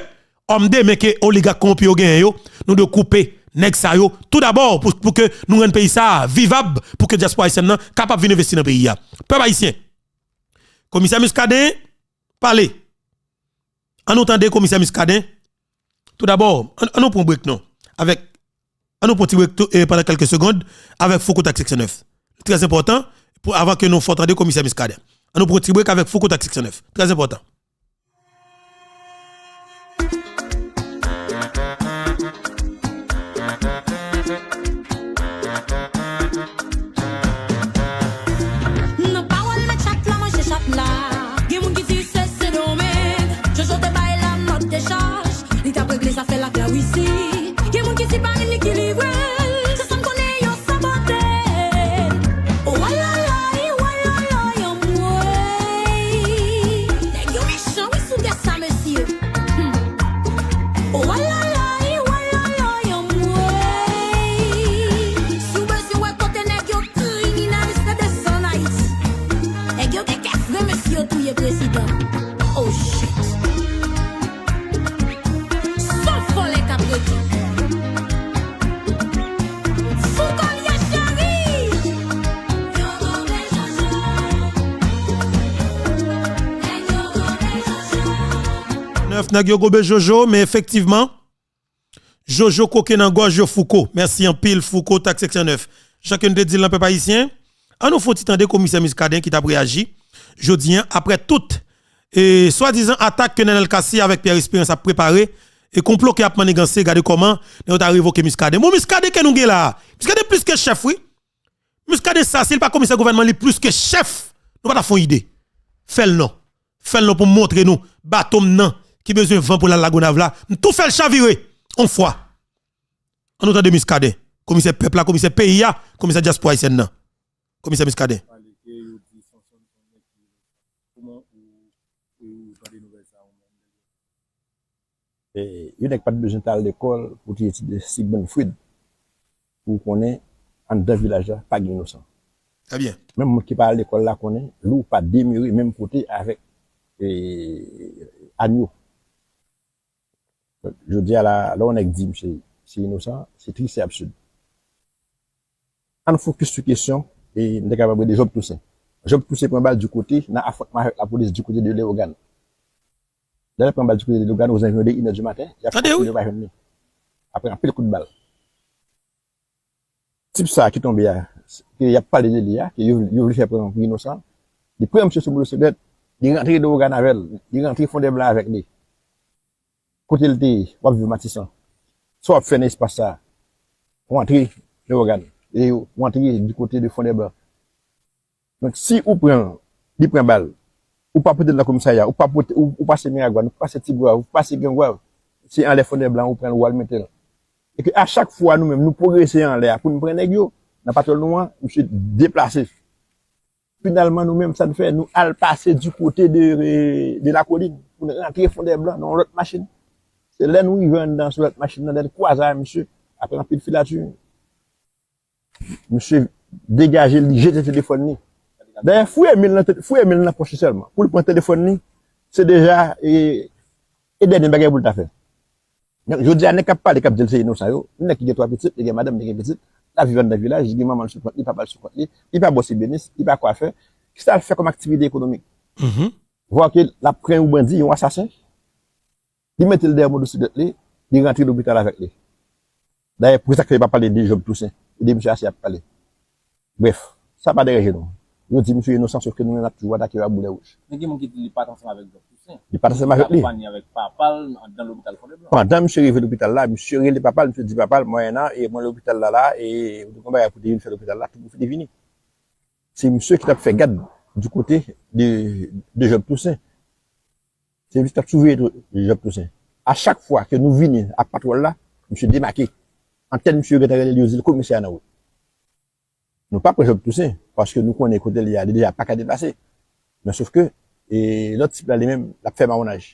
òm de men ke oligak kowonpi yo genyen yo, nou dwe koupe nèg sa yo toudabò pou, pou ke nou rann peyi sa a vivab, pou ke dyaspora ayisyèn nan kapab vin envesti nan peyi a. Pèp ayisyen, Komisè Muscadin pale. Ann nou tande Komisè Muscadin. Toudabò, ann, ann nou pran break non. Avèk, ann nou pran ti break tou, e pandan kèlke segond avèk Foucault Tactique seksyon nèf. Trè enpòtan, pou, avan ke nou fè w tande Komisè Muscadin. Ann nou pran ti break avèk Foucault Tactique seksyon nèf. Trè enpòtan. Nan pawòl mèt chat la, manje chat la. Gen moun ki di se Sendomeng. Jojo te bay la nòt dechaj. Nèg yo gobe Jojo, men efektivman, Jojo koke nan gòj yo Fouco. Mèsi anpil Fouco, tak seksyon nèf. Jan ke n te di l lan pèp ayisyen, ann nou fè yon ti tande komisè Muscadin ki t ap reyaji jodi a, aprè tout, e, swadizan atak ke Nenel Cassy avèk Pierre Espérance ap prepare, e konplo ke ap manniganse, gade kòman nèg yo ta revoke Muscadin. Bon, Muscadin ke nou gen la a. Muscadin plis ke chèf, wi. Muscadin sa, si l pa komisè gouvènman, li plis ke chèf. Nou pa ta fè yon ide. Fè l non. Fè l non pou m montre nou bato m nan ki bezwen van pou l al Lagonav la. M tou fè l chavire yon fwa. Ann nou tande Muscadin, komisè pèp la, komisè peyi a, komisè dyaspora ayisyèn nan. Komisè Muscadin. Pale ke yo di Sonson se yon nèg ki inosan. Kòman ou, ou tande nouvèl sa a ou menm? E, yon nèg pa t bezwen t al lekòl pou te etidye Sigmund Freud pou w konnen anndan vilaj la pa gen inosan. Trè byen. Menm moun ki pa al lekòl la konnen, lou pa demere menm kote avèk, e, anyo. Jodi a la, lè yon nèg di misye se inosan, se tris, se absid. Ann fokis sou kesyon, e n te kapab rele Job Toussaint. Job Toussaint pran bal di kote, nan afwontman avèk lapolis di kote de Leyogàn. Lè l pran bal di kote de Leyogàn, ozanviwon de inè di maten, y ap kontinye pa jwenn li. Apre anpil kout bal. Tip sa ki tonbe a, ke y ap pale de li a, ke yo, yo vle fè pran pou inosan, li pran misye sou motosiklèt, li rantre Leyogàn avè l, li rantre Fondèblan avèk li. Kote l te ye, w ap viv Matisan. Sa w ap fè nan espas sa a? W antre Leyogàn, e w antre di kote de Fondèblan. Donk, si ou pran l, li pran bal, ou pa pote l nan komisarya, ou pa pote, ou, ou pase Miragwàn, ou pase Tigwav, ou pase Gangwav, se anlè Fondèblan ou pran l, ou al mete l. E ke a chak fwa nou menm, nou pwogrese anlè a pou n pran nèg yo, nan patwòl nou an, misye deplase. Finalman, nou menm, sa n fè, nou al pase di kote de, de Lakolin, pou n rantre Fondèblan, nan yon lòt machin. Se lè nou rive anndan sou lòt machin nan, lè n kwaze a misye, apre anpil filati, misye degaje l, li jete telefòn li. Dayè, fouye men l nan te-, fouye men l nan pòch li sèlman. Pou l pran telefòn li, se deja, e, e dènye bagay pou l ta fè. Donk, jodi a, nèg k ap pale, k ap di l se inosan yo, nèg ki gen twa pitit, li gen madanm, li gen pitit, l ap viv anndan vilaj, li gen manman l sou kont li, papa l sou kont li, li pa bòs ebenis, li pa kwafè. Kisa l fè kòm aktivite ekonomik? Vwa ke l ap pran yon bandi, yon asasen, li mete l dèyè motosiklèt li, li rantre lopital avèk li. Dayè, pou sa k fè yo pa pale de Job Toussaint, e de misye Asye y ap pale. Brèf, sa pa deranje nou. Yo di misye inosan, sof ke nou menm n ap toujou atake yo ak boulè wouj. Men gen moun ki di li pa t ansanm avèk Job Toussaint. Li pa t ansanm avèk li. Li t ap akonpaye avèk papa l anndan lopital Fondèblan. Pandan misye rive lopital la, misye rele papa l, misye di, "Papa l, mwen la, e mwen lopital la la, e ou te gen yon bagay pou te vin fè lopital la, tou pou fini vini." Se misye ki t ap fè gad di kote de, de Job Toussaint. Se misye k t ap siveye tou Job Toussaint. A chak fwa ke nou vini ak patwòl la, misye demake. Antèn misye yo gentan rele l, yo di l komisè a nan wout. Nou pa pran Job Toussaint, paske nou konnen kote l ye a, li deja pa ka deplase. Men sof ke, e, lòt tip la, li menm, l ap fè mawonaj.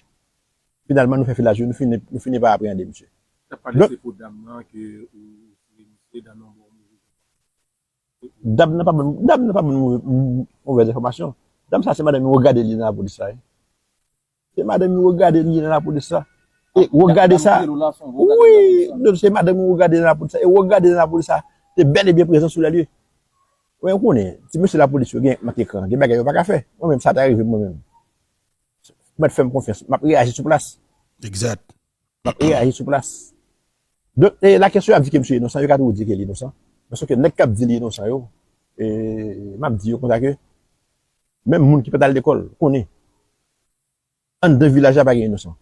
Finalman, nou fè filaj yo, nou fini, nou fini pa apreyande misye. T ap pale se pou dam nan ke ou sere misye dan non bon move. Dam nan pa ban, dam nan pa ban nou move, move enfòmasyon. Dam sa se madanm yo gade li nan lapolis la, wi. Se madanm yo gade li nan lapolis la. E wè gade sa. Wi, non, se madanm yo gade nan lapolis la. E wè gade nan lapolis la. Te bèl e byen prezan sou lè lye. Wè, ou konnen, ti mesye lapolis yo gen manke kran, gen bagay yo pa ka fè. Mwen menm, sa ta rive m mwen menm. Mèt fè m konfyans, m ap reyaji sou plas. Egzat. M ap reyaji sou plas. Donk, e, la kesyon ap di ke misye inosan, yo ka toujou di ke li inosan. Men sof ke nèg k ap di li inosan yo, e, m ap di yo konsa ke, menm moun ki pa t al lekòl, konnen. Anndan vilaj la pa gen inosan.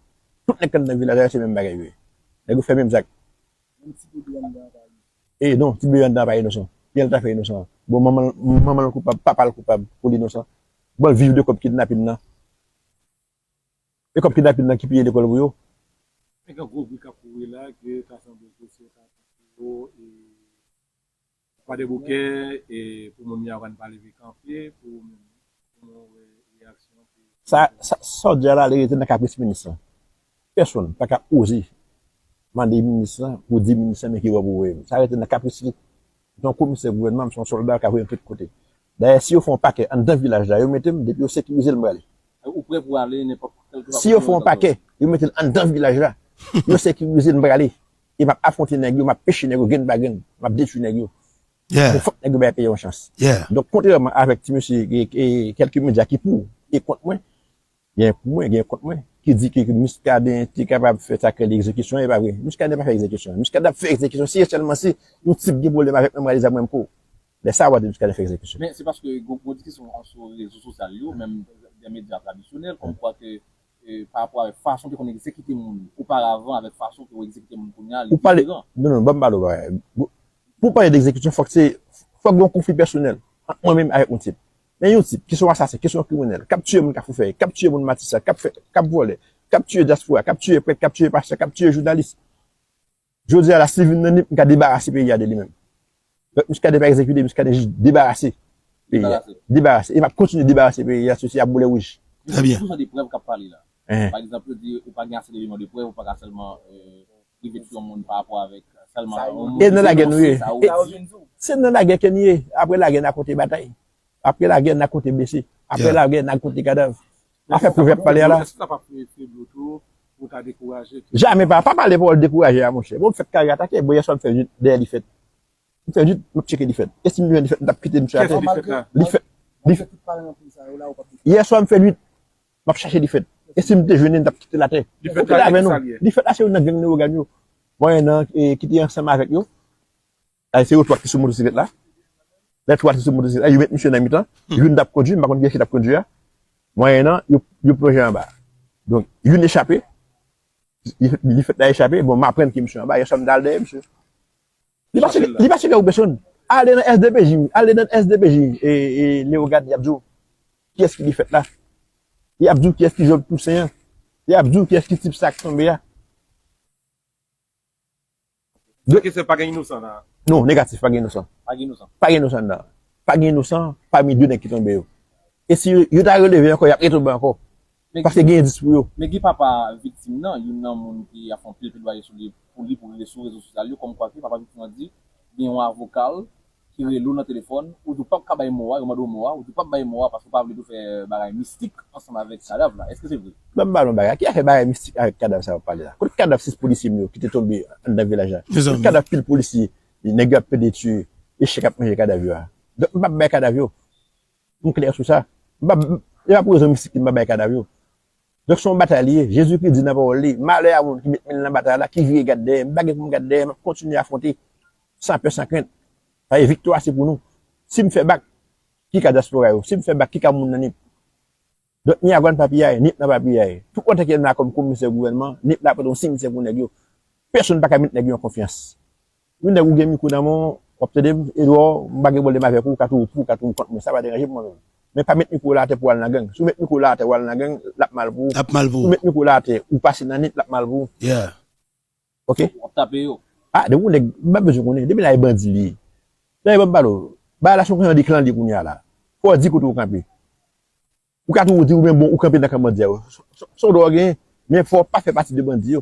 Tout nèg k anndan vilaj la, se menm bagay yo ye. Nèg yo fè menm zak. E non, ti bebe anndan pa inosan. Kiyès l ta fè inosan? Bon, manman l, manman l koupab, papa l koupab pou l inosan. Bon, l viv de kòb kidnapin nan. E kòb kidnapin nan ki peye lekòl pou yo. Men gen gwo bri k ap kouri la, ke ta sanble ke se ta pou yo, e Kwadèboukè, e pou moun Miragwàn pa leve kanpe, pou ou menm, kòman w wè reyaksyon ke... Sa, sa, sa w di a la, li rete nan kapris minis lan. Pèsonn pa ka oze mande minis lan pou di minis lan men ki wòb ou voye m. Sa rete nan kapris li. M se yon komisè gouvènman, m se yon sòlda k ap voye m tout kote. Dayè, si yo fè yon pakè anndan vilaj la, yo mete m, depi yo sekirize l, m prale. Ou prè pou ale nenpòt kèlkeswa kote yo tande w. Si yo fè yon pakè, yo mete l anndan vilaj la, yo sekirize l, m prale. E m ap afwonte nèg yo, m ap peche nèg yo grenn pa grenn, m ap detwi nèg yo. Men fòk nèg yo bay peyi a yon chans. Donk, kontrèman avèk ti mesye, e, e, kèlke medya ki pou e kont mwen, gen pou mwen, gen kont mwen. ki di ke Muscadin te kapab fè sa k rele egzekisyon, e pa vre. Muscadin pa fè egzekisyon. Muscadin ap fè egzekisyon si e sèlman si yon tip gen pwoblèm avèk mwen, m rale zam mwen m kou. Lè sa a w a di Muscadin fè egzekisyon. Men se paske gon gon diskisyon sou rezo sosyal yo, menm de medya tradisyonèl, kòmkwa ke e, pa rapò avèk fason ke w konn egzekite moun oparavan avèk fason ke w egzekite moun kounye a, li diferan. Non, non, ban m pale w bagay. Pou w pale de egzekisyon, fòk se, fòk gen yon konfli pèsonèl ant mwen menm avèk yon tip. Men yon tip ki se yon asasen, ki se yon kriminèl, k ap tiye moun Kafou Fèy, k ap tiye moun Matisan, k ap fè, k ap vòlè, k ap tiye dyaspora, k ap tiye prèt, k ap tiye pastè, k ap tiye jounalis. Jodi a la, si l vin nan Nip, m ka debarase peyi a de li menm. Donk, Muscadin pa egzekite, Muscadin jis debarase peyi a. Debarase. Debarase. E m ap kontinye debarase peyi a, sou si ap boule wouj. Trè byen. Gen jan de prèv k ap pale la. Enhen. Pa egzanp, yo di ou pa gen ase de eleman de prèv, ou pa ka sèlman, euh, rive sou yon moun pa rapò avèk sèlman yon moun. E nan lagè nou ye. E, se nan lagè ke n ye. Apre lagè, n a konte batay. Apre lagè, n a konte blese. Apre lagè, n a konte kadav. Afè pwovèb pale a la. Èske sa pa fè, fè, fè blo tou, pou ta dekouraje? Jamè pa, pa pale pawòl dekouraje a, monchè. Bon, m fèk kare atake. Bon, yèswa m fè uit dèyè Lifèt. M fè uit, m ap tcheke Lifèt. E si m jwenn Lifèt, m t ap kite misye atè. Kiyès Lifèt la? Lifèt. Lifèt. Yèswa m fè uit, m ap chache Lifèt. E si m te jwenn li, m t ap kite l atè. Lifèt la, ki sa l ye? Lifèt la, se youn nan gang Leyogàn yo. Mwen nan, e, ki te ansanm avèk yo. Ay, se yo twa ki sou motosiklèt la. Lè twa ki sou motosiklèt la, yo met misye nan mitan. Youn t ap kondui, m pa konn kiyès ki t ap kondui a. Mwayennan, yo, yo plonje anba. Donk, youn echape. Li, li fèt la echape. Bon, m aprann ke misye anba. Yèswa m t al dèyè misye. Li pa cheke, li pa cheke ou pèsonn. Ale nan S D P J, ale nan S D P J, e, e, Leyogàn, y ap di w kiyès ki Lifèt la. Y ap di w kiyès ki Job Toussaint an. Y ap di w kiyès ki tip sa k tonbe a. Donk, se pa gen inosan la? Non, negatif, pa gen inosan. Pa gen inosan. Pa gen inosan la. Pa gen inosan pami de nèg ki tonbe yo. E si yo, yo ta releve ankò, y ap retonbe ankò. Paske gen endis pou yo. Men gen papa viktim nan, youn nan moun ki ap fè anpil pledwaye sou li, pou li, pou rele sou rezo sosyal yo, kòmkwa ke papa viktim nan di, gen yon avoka l ki rele w nan telefòn, ou di w p ap ka bay mo a, yo mande w mo a, ou di w p ap bay mo a paske w pa vle tou fè bagay mistik ansanm avèk kadav la. Èske se vre? Ban m ba nou bagay. Ki afè bagay mistik avèk kadav sa w ap pale la? Kote kadav sis polisye m yo ki te tonbe anndan vilaj la? Kote kadav pil polisye, nèg yo ap pede tiye, echèk ap manje kadav yo a? Donk, m p ap bay kadav yo. M klè sou sa. M p ap, e pa pou rezon mistik m p ap bay kadav yo. Donk, se yon batay li ye. Jezikri di nan pawòl li, malè a moun ki met men l nan batay la, ki vire gad dèyè. M pa gen pou m gad dèyè, m ap kontinye afwonte, san pè, san krent. Sa vle di, viktwa se pou nou. Si m fè bak, ki ka dyaspora yo? Si m fè bak, ki ka moun nan Nip? Donk, Miyagwàn pa piyay, Nip nan pa piyay. Tout antan ke m la kòm komisè gouvènman, Nip la pa t yon simityè pou nèg yo. Pèsonn pa ka met nèg yo an konfyans. Yon nèg ou gen mikwo nan men w, w ap tande m, Edouard, m pa gen pwoblèm avèk ou, ou ka tou pou, ou ka tou kont mwen, sa pa deranje m mwen menm. Men pa met mikwo w la atè pou w al nan gang. Si w met mikwo w la atè, w al nan gang, l ap mal pou ou. L ap mal pou ou. Si w met mikwo w la atè, ou pase nan Nip, l ap mal pou ou. Yeah. Ok? W ap tape yo. Ah, depi yon nèg, m pa bezwen konnen. Depi la, e bandi li ye. Dayè, ban m pale w. Bagay la se yon jan de klan li kounye a la. Fò w di kote w kanpe. Ou ka toujou di ou menm bon, ou kanpe nan kan bandi a yo. Se, se, se yon dwa w genyen, men fò w pa fè pati de bandi yo.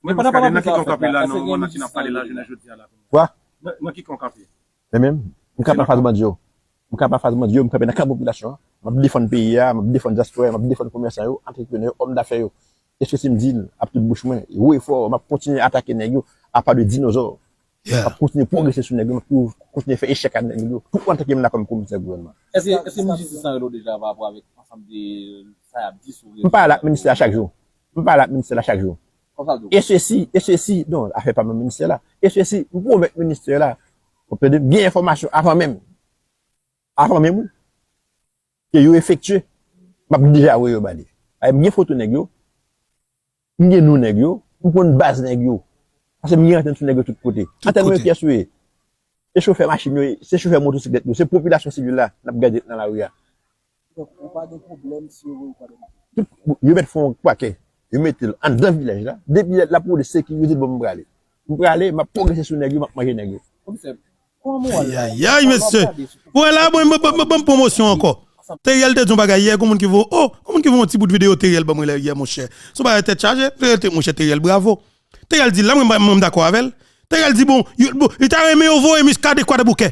Men pandan w ap pale sa, nan ki kan w kanpe la, nan moman nan ki n ap pale la, jounen jodi a la? Kwa? Nan, nan ki kan w kanpe? Mwen menm, m kanpe anfas bandi yo. M kanpe anfas bandi yo, m kanpe nan kan popilasyon an. M ap defann peyi a, m ap defann dyaspora, m ap defann komèsan yo, antreprenè yo, òm dafè yo. Èske si m di l ap tout bouch mwen, wo e fò, m ap kontinye atake nèg yo, apa de dinozò. Yeah. M ap kontinye pwogrese sou nèg yo, m ap tou kontinye fè echèk a nèg yo, tout antan ke m la kòm komisè gouvènman. Èske, èske ministè jistis lan rele w deja pa rapò avèk ansanm de sa y ap di sou rezo? M pale ak ministè a chak jou. M pale ak ministè la chak jou. Konsa l di w? E sesi, e sesi, non, afè pa menm ministè la. E sesi, m pwomèt ministè la, w ap tande m, gen enfòmasyon avan menm. Avan menm, wi. Ke yo efektye, m ap deja voye yo ba li. Ay, m gen foto nèg yo, m gen non nèg yo, m konn baz nèg yo. Paske m gen antèn sou nèg yo tout kote. Antèn mwen, kiyès yo ye? Se chofè machin yo ye, se chofè motosiklèt yo, se popilasyon sivil la n ap gade nan lari a. Donk, ou pa gen pwoblèm si yo voye w kwa dèyè. Tout, yo mèt fè yon pakè, yo mete l anndan vilaj la. Depi lè l ap wole sekirize l, bon, m prale. M prale, m ap pwogrese sou nèg yo, m ap manje nèg yo. Komisè, Ayayay, mesye. Bon, la, bon, bon, bon, bon, bon pwomosyon ankò. Teriel te di yon bagay yè, gon moun ki voye, oh, gon moun ki voye yon ti bout videyo Teriel ban mwen la yè, monchè. Se yon bagay tèt chaje, Teriel te, monchè, Teriel, bravo. Teriel di, la, mwen, mwen, mwen dakò avè l. Teriel di, bon, yo, bon, li ta renmen yo voye Muscadin Kwadèboukè.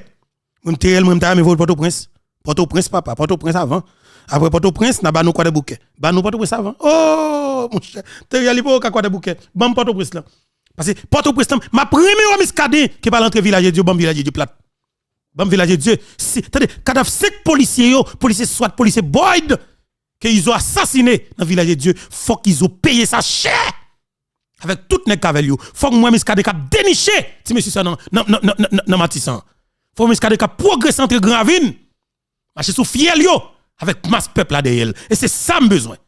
Mwen, Teriel, mwen, m ta renmen voye l Pòtoprens. Pòtoprens, papa, Pòtoprens avan. Apre Pòtoprens, n a ba nou Kwadèboukè. Ba nou Pòtoprens avan. Oh, monchè, Teriel, li poko ka Kwadèboukè. Ban m Pòtoprens lan. Paske Pòtoprens lan, m ap renmen wè Muscadin ki pral antre Vilaj de Dye, ban m Vilaj de Dye plat. Ban m Vilaj de Dye. Si, tande, kadav senk polisye yo, polisye swat, polisye Boyd, ke Izo asasine nan Vilaj de Dye, fòk Izo peye sa chè! Avèk tout nèg k avè l yo. Fòk m wè Muscadin k ap deniche ti mesye sa nan, nan, nan, nan, nan, nan Matisan. Fòk Muscadin k ap pwogrese antre Gran Ravin. Mache sou fyèl yo avèk mas pèp la dèyè l. E se sa m bezwen.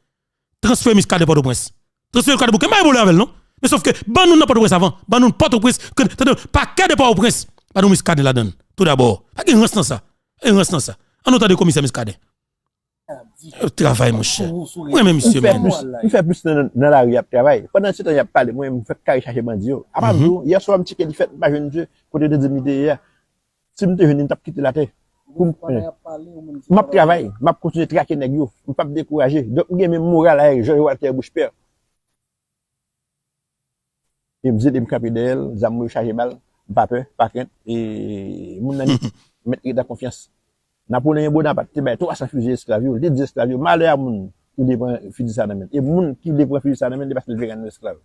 Transfere Muscadin Pòtoprens. Transfere l Kwadèboukè. M pa gen pwoblèm avè l, non. Men sòf ke ban nou nan Pòtoprens avan. Ban nou Pòtoprens. Ke, tande, pakè de Pòtoprens. Ban nou Muscadin ladan l. Toudabò. Pa gen rans nan sa. Pa gen rans nan sa. An nou tande komisè Muscadin. Travay, monchè. Mwen renmen misye, man. M fè plis nan, nan lari ap travay. Pandan se tan y ap pale, mwen, m fèk kare chache bandi yo. Apa m di w, yè swa m tcheke li fèt, m pa jwenn misye. Kote yo te di m li te ye a? Si m te jwenn li, m t ap kite l atè. Pou m, m ap travay, m ap kontinye trake nèg yo. M p ap dekouraje. Donk, m gen menm moral avèk Jòj Walter Bushpè. E m zile, m kanpe dèyè l, zam mwen yo chaje bal, m pa pè, pa krent, e moun nan li mèt rete an konfyans. Napoleyen Bonapat te bay twa san fizi esklav yo, li te di esklav yo, malè a moun ki vle pran fizi sa nan men l. E moun ki vle pran fizi sa nan men l, se paske l vle rann nou esklav.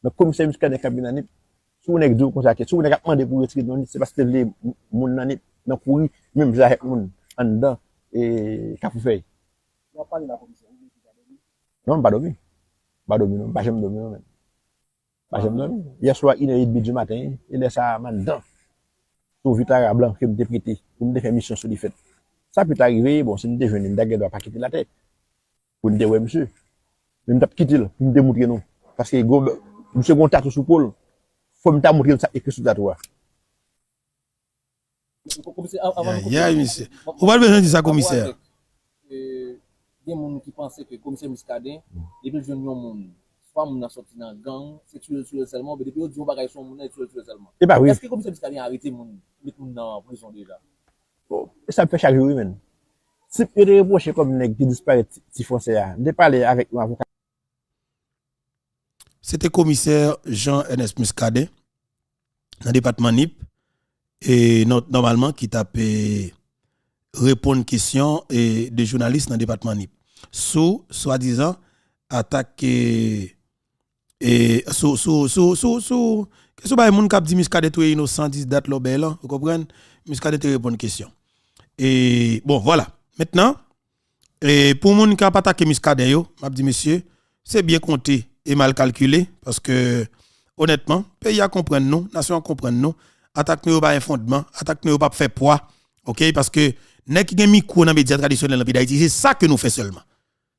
Donk, komisè Muscadin kanpe nan Nip, si yon nèg di w konsa ke, si yon nèg ap mande pou retire non Nip, se paske l vle moun nan Nip nan kouri, menm jan avèk moun anndan, e, Kafou Fèy. Non, m pa dòmi. M pa dòmi, non. M pa janm dòmi, non, men. Pa janm dòmi. Yè swa, inè edmi di maten, e lè sa a, m anndan. Sou Vitara blan ke m te prete, pou m te fè misyon sou li fèt. Sa pita rive, bon, si m te jwenn li, m ta gen dwa pa kite l atè. Pou n te wè misye. Men m t ap kite l, pou m te moutre nou. Paske gwo, misye gen yon tatou sou po l. Fò m ta moutre nou sa ekri sou tatou a. Komisè, a-, avan nou kontinye, ayayay, misye. Ou pa t bezwen di sa, komisè. Gen moun ki panse ke komisè Muscadin, depi l jwenn yon moun, swa moun nan sòti nan gang, se tiye l, tiye l sèlman, oubyen depi yo di yon bagay sou yon moun nan, e tiye l, tiye l sèlman. E pa vre. Èske komisè Muscadin arete moun, met moun nan prizon deja? Bon, e sa m fè chak jou, wi, menn. Si yo te repwoche kòm nèg ki disparèt ti, ti fransè a, m te pale avèk yon avoka. Se te komisè Jean Ernest Muscadin nan depatman Nip, e nò-, nòmalman ki t ap, e, reponn kesyon, e, de jounalis nan depatman Nip sou swadizan atak, e, e, sou, sou, sou, sou, sou kesyon bay moun k ap di Muscadin touye inosan, dis dat lòbèy lan, ou konprann? Muscadin te reponn kesyon. E, bon, vwala. Mentnan, e pou moun k ap atake Muscadin yo, m ap di, mesye, se byen konte e mal kalkile, paske, onètman, peyi a konprann nou, nasyon an konprann nou, atak nou yo pa gen fondman, atak nou yo p ap fè pwa, oke? Paske nèg ki gen mikwo nan medya tradisyonèl nan peyi Dayiti, se sa ke nou fè sèlman.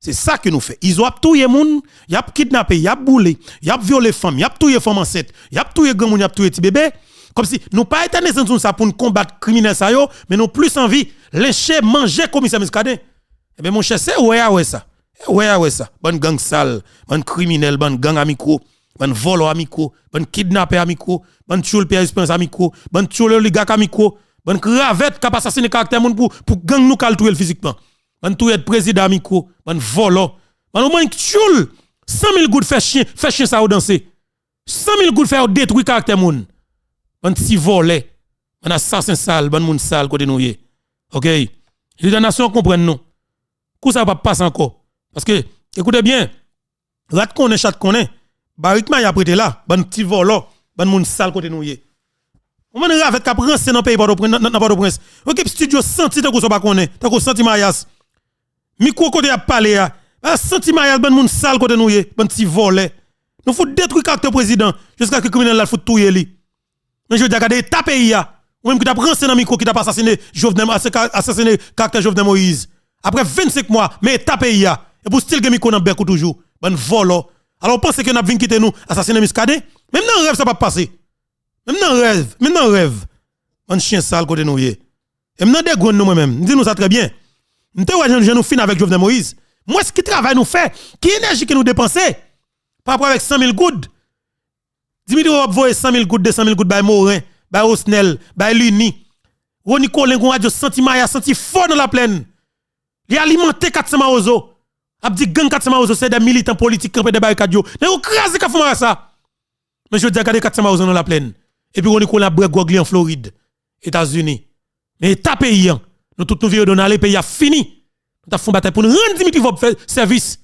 Se sa ke nou fè. Izo ap touye moun, y ap kidnape, y ap boule, y ap vyole fanm, y ap touye fanm ansent, y ap touye granmoun, y ap touye ti bebe. Kòmsi nou pa entèrese nou sa pou n konbat kriminèl sa yo, men nou plis anvi lenche, manje komisè Muscadin. Ebyen, monchè, se wè a wè sa. Se wè a wè sa. Bann gang sal, bann kriminèl, bann gang a mikwo, bann vòlò a mikwo, bann kidnapè a mikwo, bann tchoul Pierre Espérance a mikwo, bann tchoul oligak a mikwo, bann ravèt k ap asasinen karaktè moun pou, pou gang nou ka al touye l fizikman. Bann touyèd prezidan a mikwo, bann vòlò. Bann ou bann tchoul, san mil goud fè chen, fè chen sa yo danse. San mil goud fè yo detwi karaktè moun. Bann ti vòlè, bann asasen sal, bann moun sal kote nou ye. Oke? Lidè nasyon an konprann nou. Kou sa yo p ap pase ankò. Paske, ekoute byen, rat konnen, chat konnen, barik mayi ap rete la, bann ti vòlò, bann moun sal kote nou ye. Ou bann ravèt k ap ranse nan peyi Pòtoprens, nan, nan, nan Pòtoprens. Yo gen stidyo santi tankou sa w pa konnen, tankou santi mayas. Mikwo kote y ap pale a. Ba santi mayas, bann moun sal kote nou ye, bann ti vòlè. Nou fout detwi karaktè prezidan, jiskaske kriminèl la fout touye li. Men jodi a, gade eta peyi a. Ou menm ki t ap ranse nan mikwo, ki t ap asasine Jovenel, ase-, asasine karaktè Jovenel Moïse. Apre vennsenk mwa, men eta peyi a. Epi w still gen mikwo nan bèk ou toujou. Bann vòlò. Alò, w panse ke n ap vin kite nou asasinen Muscadin? Menm nan rèv, sa p ap pase. Menm nan rèv, menm nan rèv. Bann chen sal kote nou ye. E m nan degrenn nou mwen menm. M di nou sa trè byen. M te wè jan, jan nou fin avèk Jovenel Moïse. M wè ki travay nou fè, ki enèji ke nou depanse pa rapò avèk san mil goud. Dimitri Vorbe voye san mil goud, de san mil goud bay Moren, bay Osnel, bay Lini. Rony Colin gon radyo santi mayas, santi fò nan Laplèn. Li alimante kat san mawozo. Ap di gang kat san mawozo se de militan politik kanpe dèyè barikad yo. Nèg yo kraze Kafou Marasa. Men jodi a, gade kat san mawozo nan Laplèn. Epi Rony Colin ap bwè gwòg li an Florid, Etazini. Men eta peyi an. Nou tout nou vire do n ale, peyi a fini. Nou t ap fè yon batay pou n rann Dimitri Vorbe fè sèvis.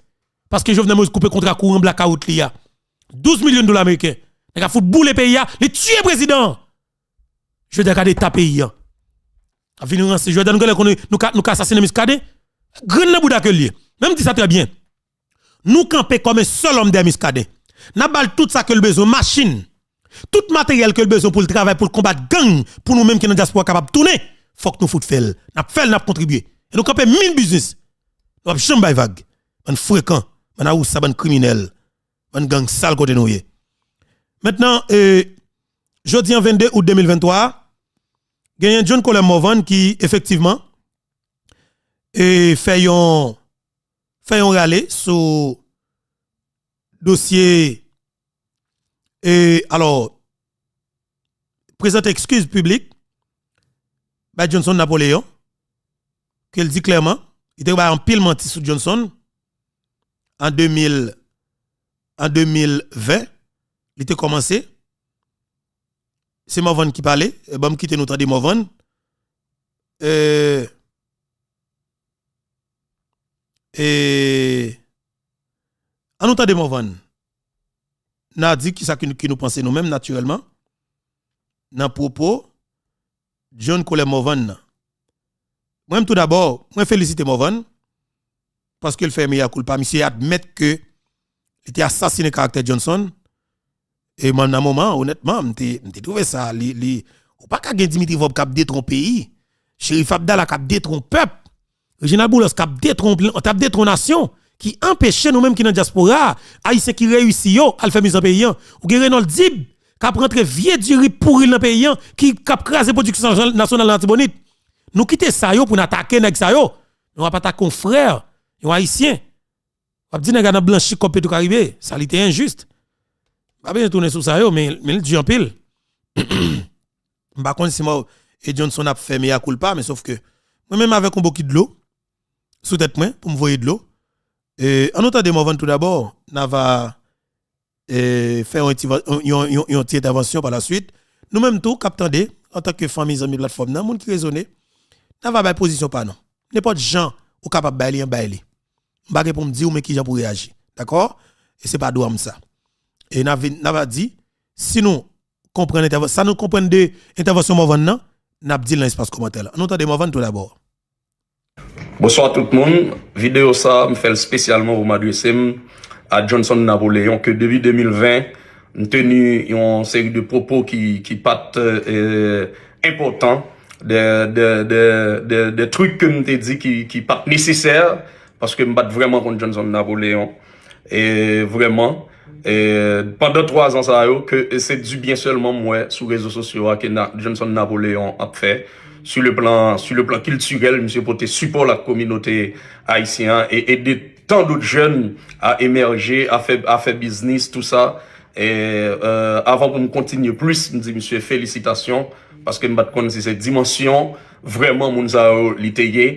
Paske Jovenel Moïse koupe kontra kouran blakawout li a. Douz milyon dola ameriken. Nèg la fout boule peyi a, li tiye prezidan an. Jodi a, gade eta peyi an. Ap vin ranse. Jodi a, nou genlè konnen nou ka, nou ka asasinen Muscadin. Grenn nan bouda ke l ye. Men m di sa trè byen. Nou kanpe kòm yon sèl òm dèyè Muscadin. N ap ba l tout sa ke l bezwen, machin, tout materyèl ke l bezwen pou l travay, pou l konbat gang, pou nou menm ki nan dyaspora kapab tounen. Fòk nou fout fè l. N ap fè l, n ap kontribye. E nou kanpe min biznis. Nou p ap janm bay vag. Bann frekan, bann awousa, bann kriminèl, bann gang sal kote nou ye. Mentnan, e, jodi an vennde out de mil venntwa a, genyen John Colem Morvan ki efektivman e fè yon, fè yon rale sou dosye, e, alò, prezante eskiz piblik bay Johnson Napoléon, ke l di klèman, li te bay anpil manti sou Johnson an de mil, an de mil ven, li te kòmanse. Se Morvan ki pale, e, ban m kite nou tande Morvan. E, e, an nou tande Morvan. N a di kisa ki, ki nou panse nou menm, natirèlman, nan pwopo John Colem Morvan nan. Mwen, tou dabò, mwen felisite Morvan, paske l fè mea culpa. Misye admèt ke li te asasinen karaktè Johnson. E mwen, nan moman, onètman, m te, m te twouve sa, li, li, ou pa ka gen Dimitri Vorbe k ap detwon peyi, Cherif Abdallah k ap detwon pèp, Reginald Boulos k ap detwon, t ap detwon nasyon, ki anpeche nou menm ki nan dyaspora a, Ayisyen ki reyisi yo, al fè mize nan peyi an. Ou gen Renold Dib k ap rantre vye diri pouri l nan peyi an, ki, k ap kraze pwodiksyon nasyonal nan Latibonit. Nou kite sa yo pou n atake nèg sa yo. Men w ap atake yon frè, yon Ayisyen. W ap di nèg la nan blanchi kòb Petwokaribe. Sa li te enjis. M pa bezwen tounen sou sa yo, men, men l di anpil. M pa konn si mò e Johnson ap fè mea culpa, men sòf ke mwen menm avèk yon bokit dlo sou tèt mwen pou m voye dlo. E, an nou tande Morvan tou dabò, n a va, e, fè yon, yon, yon, yon, yon ti entèvansyon pa la swit. Nou menm tou k ap tande, antanke fanmi, zanmi platfòm nan, moun ki rezone, n a va bay pozisyon pa nou. Nenpòt jan ou kapab bay li an, bay li. M pa gen pou m di w men kijan pou reyaji. Dakò? E se pa dwa m sa. E n a vin, n a va di, si nou konprann entèva-, sa nou konprann de entèvansyon Morvan nan, n ap di l nan espas kòmantè la. An nou tande Morvan tou dabò. Bonswa tout moun. Videyo sa a, m fè l espesyalman pou m adrese m a Johnson Napoléon, ke depi de mil ven, m teni yon seri de pwopo ki, ki pa t, e, enpòtan, de, de, de, de, de trik ke m te di ki, ki pa t nesesè, paske m pa t vrèman konn Johnson Napoléon. E vrèman, e, pandan twa zan sa yo, ke se di byen sèlman m wè sou rezo sosyo a ke na-, Johnson Napoléon ap fè. Sur le plan, sur le plan kiltirèl, misye pote sipò la kominote ayisyen an e ede tant d'autres jeunes à émerger, à faire, à faire business, tout ça. E, e, avan pou m kontinye plis, m di misye felisitasyon, paske m pa t konn si se dimansyon vrèman moun sa yo li te ye.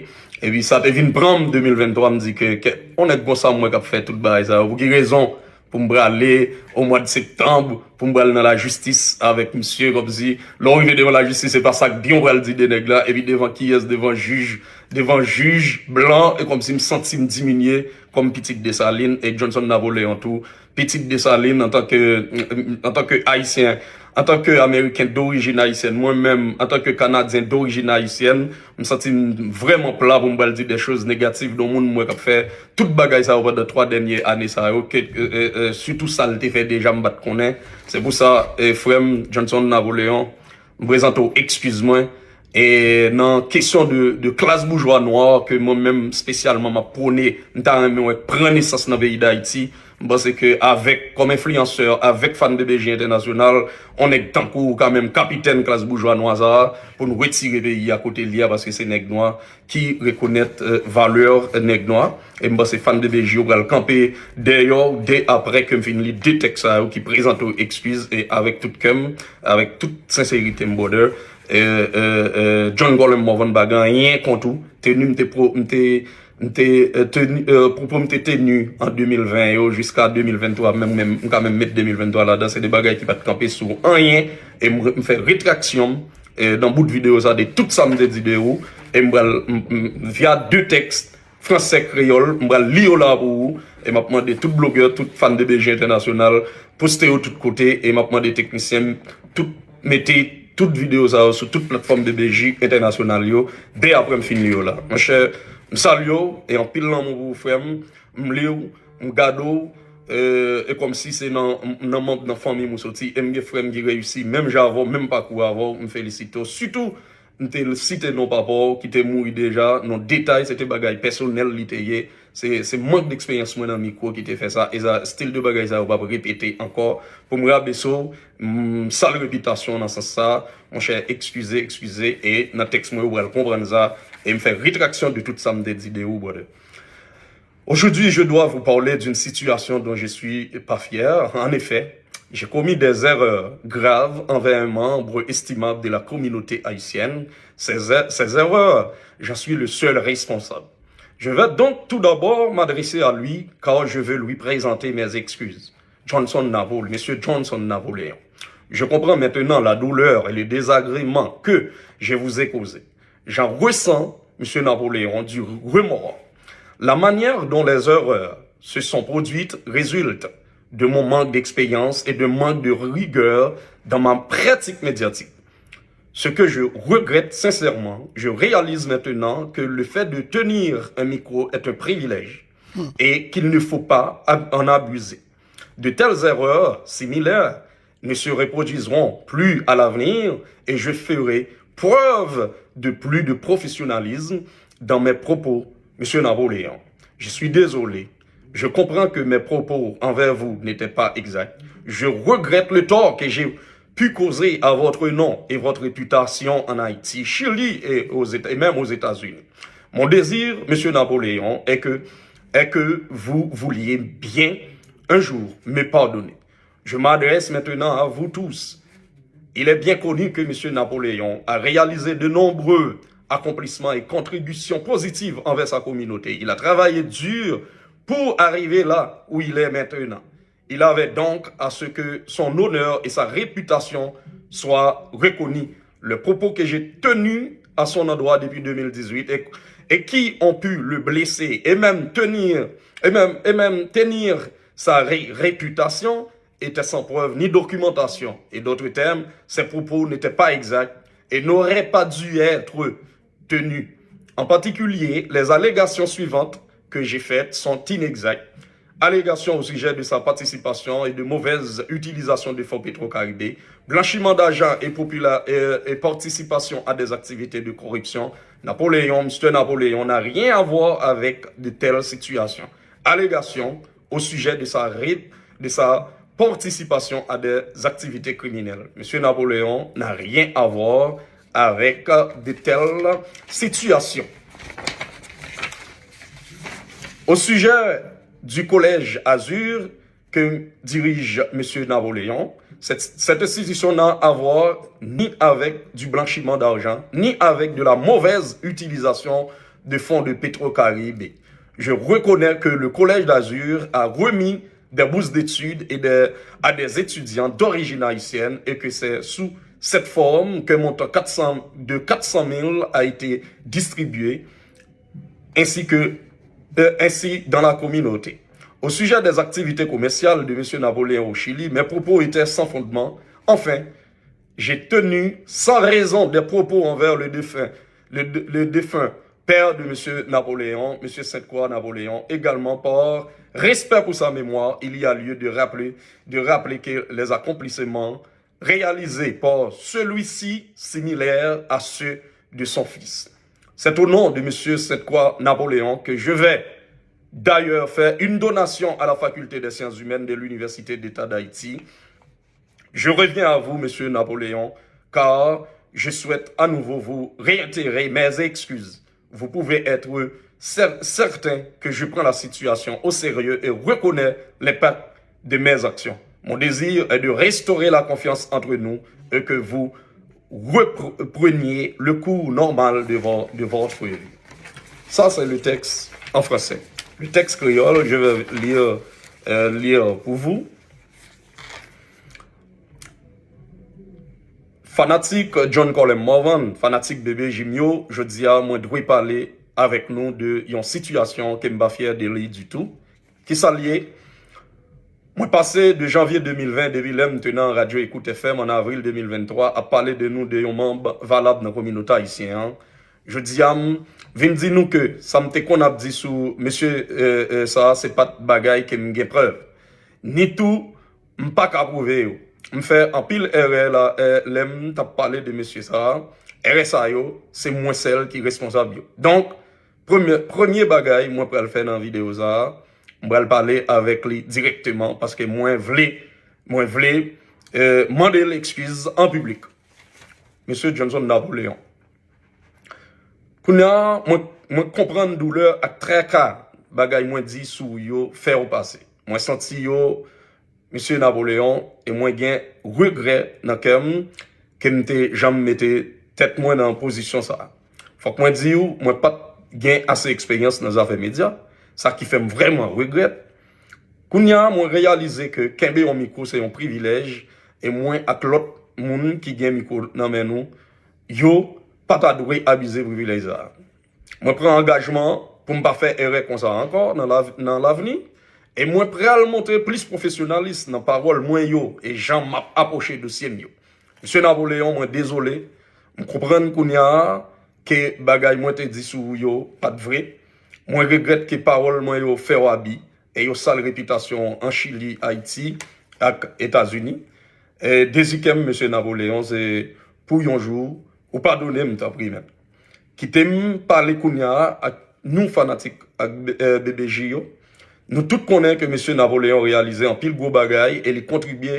Epi sa te vin pran m de mil venntwa, m di ke, ke yon nèg konsa m wè k ap fè tout bagay sa yo. Pou ki rezon pou m prale o mwa de septanm, pou m pral nan lajistis avèk misye, kòmsi lè w rive devan lajistis, se pa sa k byen w pral di de nèg la, epi devan kiyès, devan jij, devan jij blan, e kòmsi m santi m diminye kòm pitit Desalin, e Johnson Napoléon tou, pitit Desalin antanke, antanke Ayisyen, antanke Ameriken dorijin ayisyèn, mwen menm, antanke Kanadyen dorijin ayisyèn, m santi m vrèman pla pou m pral di de choz negatif de yon moun m wè k ap fè tout bagay sa yo pandan twa dènye ane sa yo, ke, e, e, e, sitou sa l te fè deja m pa t konnen. Se pou sa, e, frè m Johnson Napoléon, m prezante w ekskiz mwen. E nan kesyon de, de klas boujwa nwa ke mwen menm espesyalman m ap pwone, m ta renmen wè k pran nesans nan peyi Dayiti. M panse ke avèk, kòm enfliyansè, avèk Fan de B J entènasyonal, on nèg tankou w ka menm kapitèn klas boujwa nwa sa a, pou n retire peyi a kote l ye a, paske se nèg nwa ki rekonèt, e, valè nèg nwa. E m panse Fan de B J yo pral kanpe dèyè w dè aprè ke m fin li de tèks sa yo ki prezante w ekskiz, e avèk tout kè m, avèk tout senserite m, brother. E, e, e, John Colem Morvan pa gen anyen kont ou. Teni m te pwo-, m te, m te, e, teni, e, pwopo m te teni an de mil ven yo jiska de mil venntwa, menm, menm, m ka menm met de mil venntwa ladan, se de bagay ki pa t kanpe sou anyen. E m, m fè retraksyon m, e, nan bout videyo sa de tout sa m te di de ou. E m pral, m, m, via de tèks, fransè, kreyòl, m pral li yo la pou ou, e m ap mande tout blogè, tout Fan de B J entènasyonal, poste yo tout kote, e m ap mande teknisyen m, tout, mete tout videyo sa yo sou tout platfòm B B J entènasyonal yo, dè aprè m fin li yo la. Monchè, M salye w, e anpil lanmou pou ou, frè m. M li w, m gade w, e, e kòmsi se nan, nan manm nan fanmi m ou soti. E m gen frè m ki reyisi, menm jan avè w, menm pakou avè w, m felisite w. Sitou, m te site non papa w ki te mouri deja, nan detay, se te bagay pèsonèl li te ye. Se, se mank deksperyans mwen nan mikwo ki te fè sa. E sa, stil de bagay sa yo p ap repete ankò. Pou m rabese w, m sal repitasyon w nan sans sa. Monchè, eskize, eskize. E nan tèks mwen, ou pral konprann sa. E m fè retraksyon de tout sa m te di de ou, brother. Aujourd'hui, je dois vous parler d'une situation dont je suis pas fier. En effet, j'ai commis des erreurs graves envers un membre estimable de la communauté haïtienne. Ces, er- ces erreurs, j'en suis le seul responsable. Je vais donc tout d'abord m'adresser à lui car je veux lui présenter mes excuses. Johnson Napoléon, Monsieur Johnson Napoléon. Je comprends maintenant la douleur et le désagrément que je vous ai causé. J'en ressens, Monsieur Napoléon, du remords. La manière dont les erreurs se sont produites résulte de mon manque d'expérience et de manque de rigueur dans ma pratique médiatique. Ce que je regrette sincèrement, je réalise maintenant que le fait de tenir un micro est un privilège et qu'il ne faut pas ab- en abuser. De telles erreurs similaires ne se reproduiront plus à l'avenir et je ferai preuve de plus de professionnalisme dans mes propos, Monsieur Napoléon. Je suis désolé. Je comprends que mes propos envers vous n'étaient pas exacts. Je regrette le tort que j'ai pu causer à votre nom et votre réputation en Haïti, Chili et, aux Éta- et même aux États-Unis. Mon désir, Monsieur Napoléon, est que, est que vous vouliez bien un jour me pardonner. Je m'adresse maintenant à vous tous. Il est bien connu que Monsieur Napoléon a réalisé de nombreux accomplissements et contributions positives envers sa communauté. Il a travaillé dur pour arriver là où il est maintenant. Il avait donc à ce que son honneur et sa réputation soient reconnus. Les propos que j'ai tenus à son endroit depuis deux mille dix-huit et, et qui ont pu le blesser et même tenir, et même, et même tenir sa ré- réputation étaient sans preuve ni documentation. Et d'autres termes, ces propos n'étaient pas exacts et n'auraient pas dû être tenus. En particulier, les allégations suivantes que j'ai faites sont inexactes. Allégations au sujet de sa participation et de mauvaise utilisation de fonds Petro-Caribe, blanchiment d'argent et, popula- et, et participation à des activités de corruption. Napoléon, Mister Napoléon n'a rien à voir avec de telles situations. Allégations au sujet de sa, ré- de sa participation à des activités criminelles. Monsieur Napoléon n'a rien à voir avec de telles situations. Au sujet du collège Azur que dirige Monsieur Napoléon, cette, cette institution n'a à voir ni avec du blanchiment d'argent, ni avec de la mauvaise utilisation de fonds de Petro-Caribe. Je reconnais que le Collège d'Azur a remis des bourses d'études et des, à des étudiants d'origine haïtienne et que c'est sous cette forme qu'un montant quatre cents, de quatre cent mille a été distribué ainsi que euh, ainsi dans la communauté. Au sujet des activités commerciales de Monsieur Napoléon au Chili, mes propos étaient sans fondement. Enfin, j'ai tenu sans raison des propos envers le défunt, le, le défunt père de Monsieur Napoléon, Monsieur Sainte-Croix Napoléon. Également, par respect pour sa mémoire, il y a lieu de rappeler, de rappeler que les accomplissements réalisés par celui-ci similaires à ceux de son fils. C'est au nom de Monsieur Sainte-Croix Napoléon que je vais d'ailleurs faire une donation à la Faculté des Sciences Humaines de l'Université d'État d'Haïti. Je reviens à vous, Monsieur Napoléon, car je souhaite à nouveau vous réitérer mes excuses. Vous pouvez être cer- certain que je prends la situation au sérieux et reconnais l'impact de mes actions. Mon désir est de restaurer la confiance entre nous et que vous repreniez le cours normal de, vo- de votre vie. Ça, c'est le texte en français. Le texte créole, je vais lire, euh, lire pour vous. Fanatik John Colem Morvan, fanatik Bebe Jim yo, jodi a mwen dwe pale avèk nou de yon sitiyasyon ke m pa fyè de li ditou. Kisa l ye? Mwen pase de janvye de mil ven, depi lè m te nan Radyo Ecoute F M an avril de mil venntwa, ap pale de nou de yon manm valab nan kominote ayisyen an, Jodi a, m vin di nou ke sa m te konn ap di sou mesye, e, e, sa a, se pa t bagay ke m gen prèv. Ni tou, m pa ka pwouve yo. M fè anpil erè la, e, lè m t ap pale de mesye sa a. Erè sa yo, se mwen sèl ki responsab yo. Donk, premye, premye bagay mwen pral fè nan videyo sa a, m pral pale avèk li dirèkteman paske mwen vle, mwen vle, e, mande l ekskiz an piblik. Mesye Johnson Napoléon. Kounye a, mwen, mwen konprann doulè ak traka bagay mwen di sou yo fè w pase. Mwen santi yo, mesye Napoléon, e mwen gen regrè nan kè m ke m te janm mete tèt mwen nan pozisyon sa a. Fòk mwen di w, mwen pa t gen ase eksperyans nan zafè medya, sa ki fè m vrèman regrèt. Kounye a, mwen reyalize ke kenbe yon mikwo se yon privilèj, e mwen ak lòt moun ki gen mikwo nan men nou, yo pa ta dwe abize privilèj sa a. Mwen pran angajman pou m pa fè erè konsa ankò nan lav-, nan lavni, e mwen pral montre plis pwofesyonalis nan pawòl mwen yo e jan m ap apwoche dosye m yo. Mesye Napoléon, mwen dezole, m konprann kounye a ke bagay mwen te di sou ou yo pa t vre. Mwen regrèt ke pawòl mwen yo fè w abi e yo sal repitasyon w an Chili, Ayiti ak Etazini. E, dezi kè m, mesye Napoléon, se pou yon jou ou padone m, tanpri, men. Kite m pale kounye a ak nou fanatik ak, e, B B J yo. Nou tout konnen ke mesye Napoléon reyalize anpil gwo bagay e li kontribye,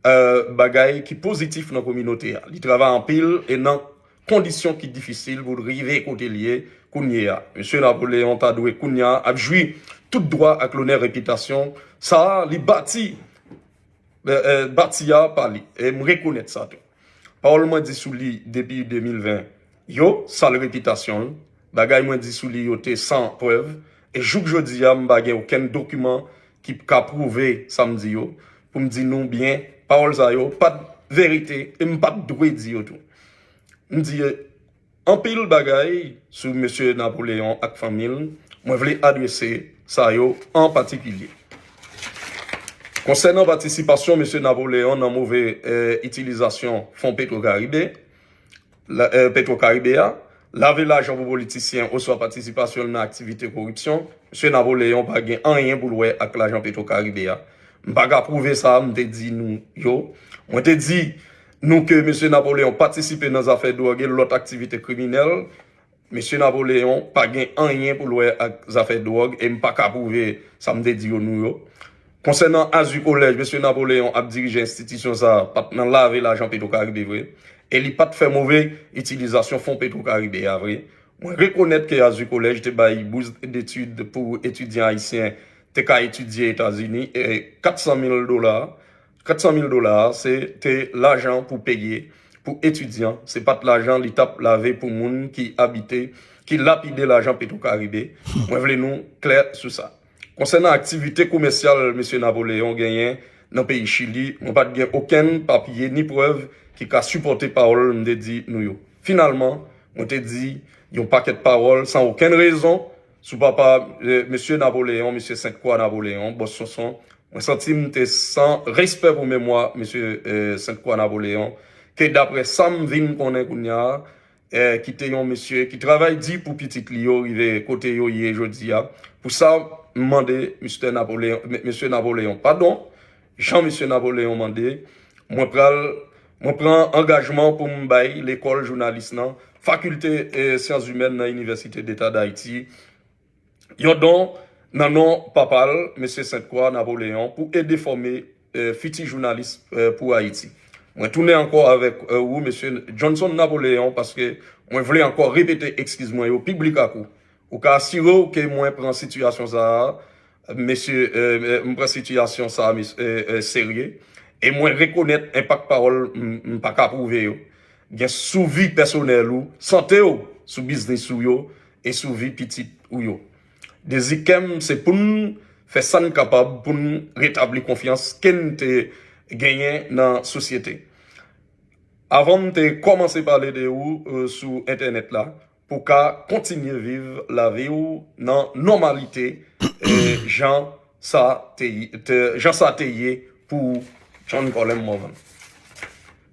e, bagay ki pozitif nan kominote a. Li travay anpil e nan kondisyon ki difisil pou l rive kote l ye kounye a. Mesye Napoléon ta dwe kounye a ap jwi tout dwa ak lonè repitasyon sa a li bati, e, e, bati a pa li. E m rekonèt sa tou. Pawòl mwen di sou li depi de mil ven yo, sal repitasyon l. Bagay mwen di sou li yo te san prèv. E jouk jodi a, m pa gen okenn dokiman ki ka pwouve sa m di yo. Pou m di nou byen, pawòl sa yo pa t verite e m pa t dwe di yo tou. M di anpil bagay sou mesye Napoléon ak fanmi l. Mwen vle adrese sa yo an patikilye. Konsènan patisipasyon mesye Napoléon nan move, e, itilizasyon fon Petro Caribe, la, e, Petro Caribe a, lave lajan pou politisyen oswa patisipasyon l nan aktivite koripsyon, mesye Napoléon pa gen anyen pou l wè ak lajan Petro Caribe a. M pa ka pwouve sa, m te di nou yo. Mwen te di nou ke mesye Napoléon patisipe nan zafè dwòg e lòt aktivite kriminèl. Mesye Napoléon pa gen anyen pou l wè ak zafè dwòg e m pa ka pwouve sa m te di yo nou yo. Konsènan Azu Kolèj, mesye Napoléon ap dirije enstitisyon sa a pa t nan lave lajan Petro Caribe vre. E li pa t fè move itilizasyon fon Petro Caribe a vre. Mwen rekonèt ke Azu Kolèj te bay bous detid pou etidyan ayisyen te ka etidye Etazini, e kat san mil dola, kat san mil dola a, se te lajan pou peye pou etidyan, se pa t lajan li t ap lave pou moun ki abite, ki lapide lajan Petro Caribe. Mwen vle nou klè sou sa. Konsènan aktivite komèsyal mesye Napoléon genyen nan peyi Chili, mwen pa t gen okenn papye ni prèv ki ka sipòte pawòl m te di nou yo. Finalman, mwen te di yon pakèt pawòl san okenn rezon sou papa, e, mesye Napoléon, mesye Sent Kwa Napoléon, Bòs Sonson. Mwen santi m te san respè pou memwa mesye, e, Sent Kwa Napoléon, ke daprè sa m vin konnen kounye a, e, ki te yon mesye ki travay di pou pitit li yo rive kote yo ye jodi a. Pou sa, m mande mistè Napoléon, me-, mesye Napoléon padon, jan mesye Napoléon mande, mwen pral, mwen pran angajman pou m bay lekòl jounalis nan, fakilte, e, syans imèn nan Inivèsite Deta Dayiti, yon don nan non papa l, mesye Sent Kwa Napoléon, pou ede fòme, e, fiti jounalis, e, pou Ayiti. Mwen tounen ankò avèk, e, ou, mesye Johnson Napoléon, paske mwen vle ankò repete ekskiz mwen yo piblik ak ou. Ou ka asire w ke mwen pran sitiyasyon sa a, mesye, e, e, m pran sitiyasyon sa a, mes-, e, e, serye. E mwen rekonèt enpak pawòl m, m pa ka pwouve yo gen sou vi pèsonèl ou, sante w, sou biznis ou yo, e sou vi pitit ou yo. Dezi kè m se pou n fè sa n kapab pou n retabli konfyans ke n te genyen nan sosyete. Avan m te kòmanse pale de ou, e, sou entènèt la, pou w ka kontinye viv lavi w nan nòmalite, e, jan sa te, te, jan sa te ye pou John Colem Morvan.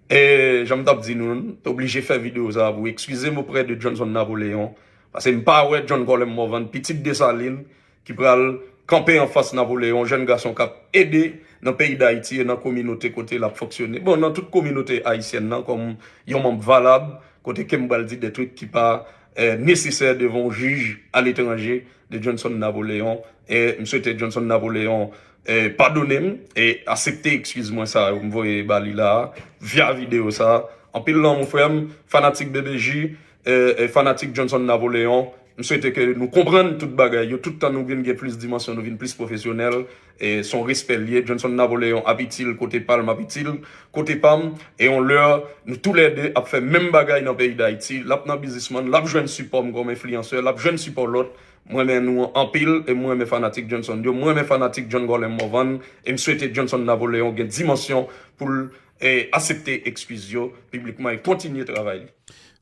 E jan m t ap di nou, m t oblije fè videyo sa a pou ekskize m oprè de Johnson Napoléon, paske m pa wè John Colem Morvan, pitit Desalin, ki pral kanpe anfas Napoléon, jèn gason k ap ede nan peyi Dayiti e nan kominote kote l ap fonksyone. Bon, nan tout kominote ayisyèn nan, kòm yon manm valab, kote ke m pral di de trik ki pa, eh, nesesè devan yon jij aletranje de Johnson Napoléon. E m swete Johnson Napoléon, eh, padone m e aksepte ekskiz mwen sa yo m voye ba li la a, via videyo sa a. Anpil lanmou, frè m, fanatik B B J, eh, eh, fanatik Johnson Napoléon. M swete ke nou konprann tout bagay yo. Tout tan nou vin gen plis dimansyon, nou vin plis pwofesyonèl. E se yon respè l ye. Johnson Napoléon ap itil kote pa l, m ap itil kote pa m. E yon lè, nou toulède ap fè menm bagay nan peyi Dayiti. L ap nan biznisman, l ap jwenn sipò m kòm enfliyansè, l ap jwenn sipò lòt. Mwen renmen nou anpil e mwen renmen fanatik Johnson yo. Mwen renmen fanatik John Colem Morvan e m swete Johnson Napoléon gen dimansyon pou l, eh, aksepte ekskiz yo piblikman e kontinye travay li.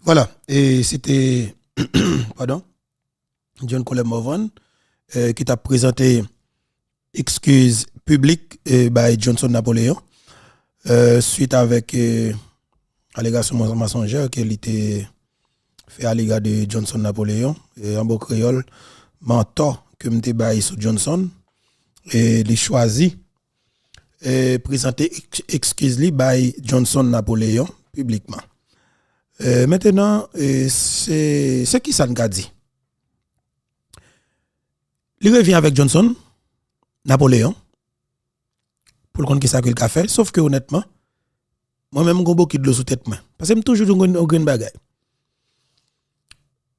Vwala, e se te, padon, John Colem Morvan, eh, ki t ap prezante ekskiz piblik, eh, bay Johnson Napoléon, eh, swit avèk, eh, alegasyon mansonjè ke li te fè alega de Johnson Napoléon, eh, an bon kreyòl, mantò ke m te bay sou Johnson, eh, li chwazi, eh, prezante eks-, ekskiz li bay Johnson Napoléon piblikman. Eh, mentenan, eh, se, se kisa n ka di? Li revyen avèk Johnson Napoléon pou l konn kisa ke l ka fè, sof ke onètman, mwen menm m gon boki dlo sou tèt mwen. Paske m toujou di yon grenn, yon grenn bagay.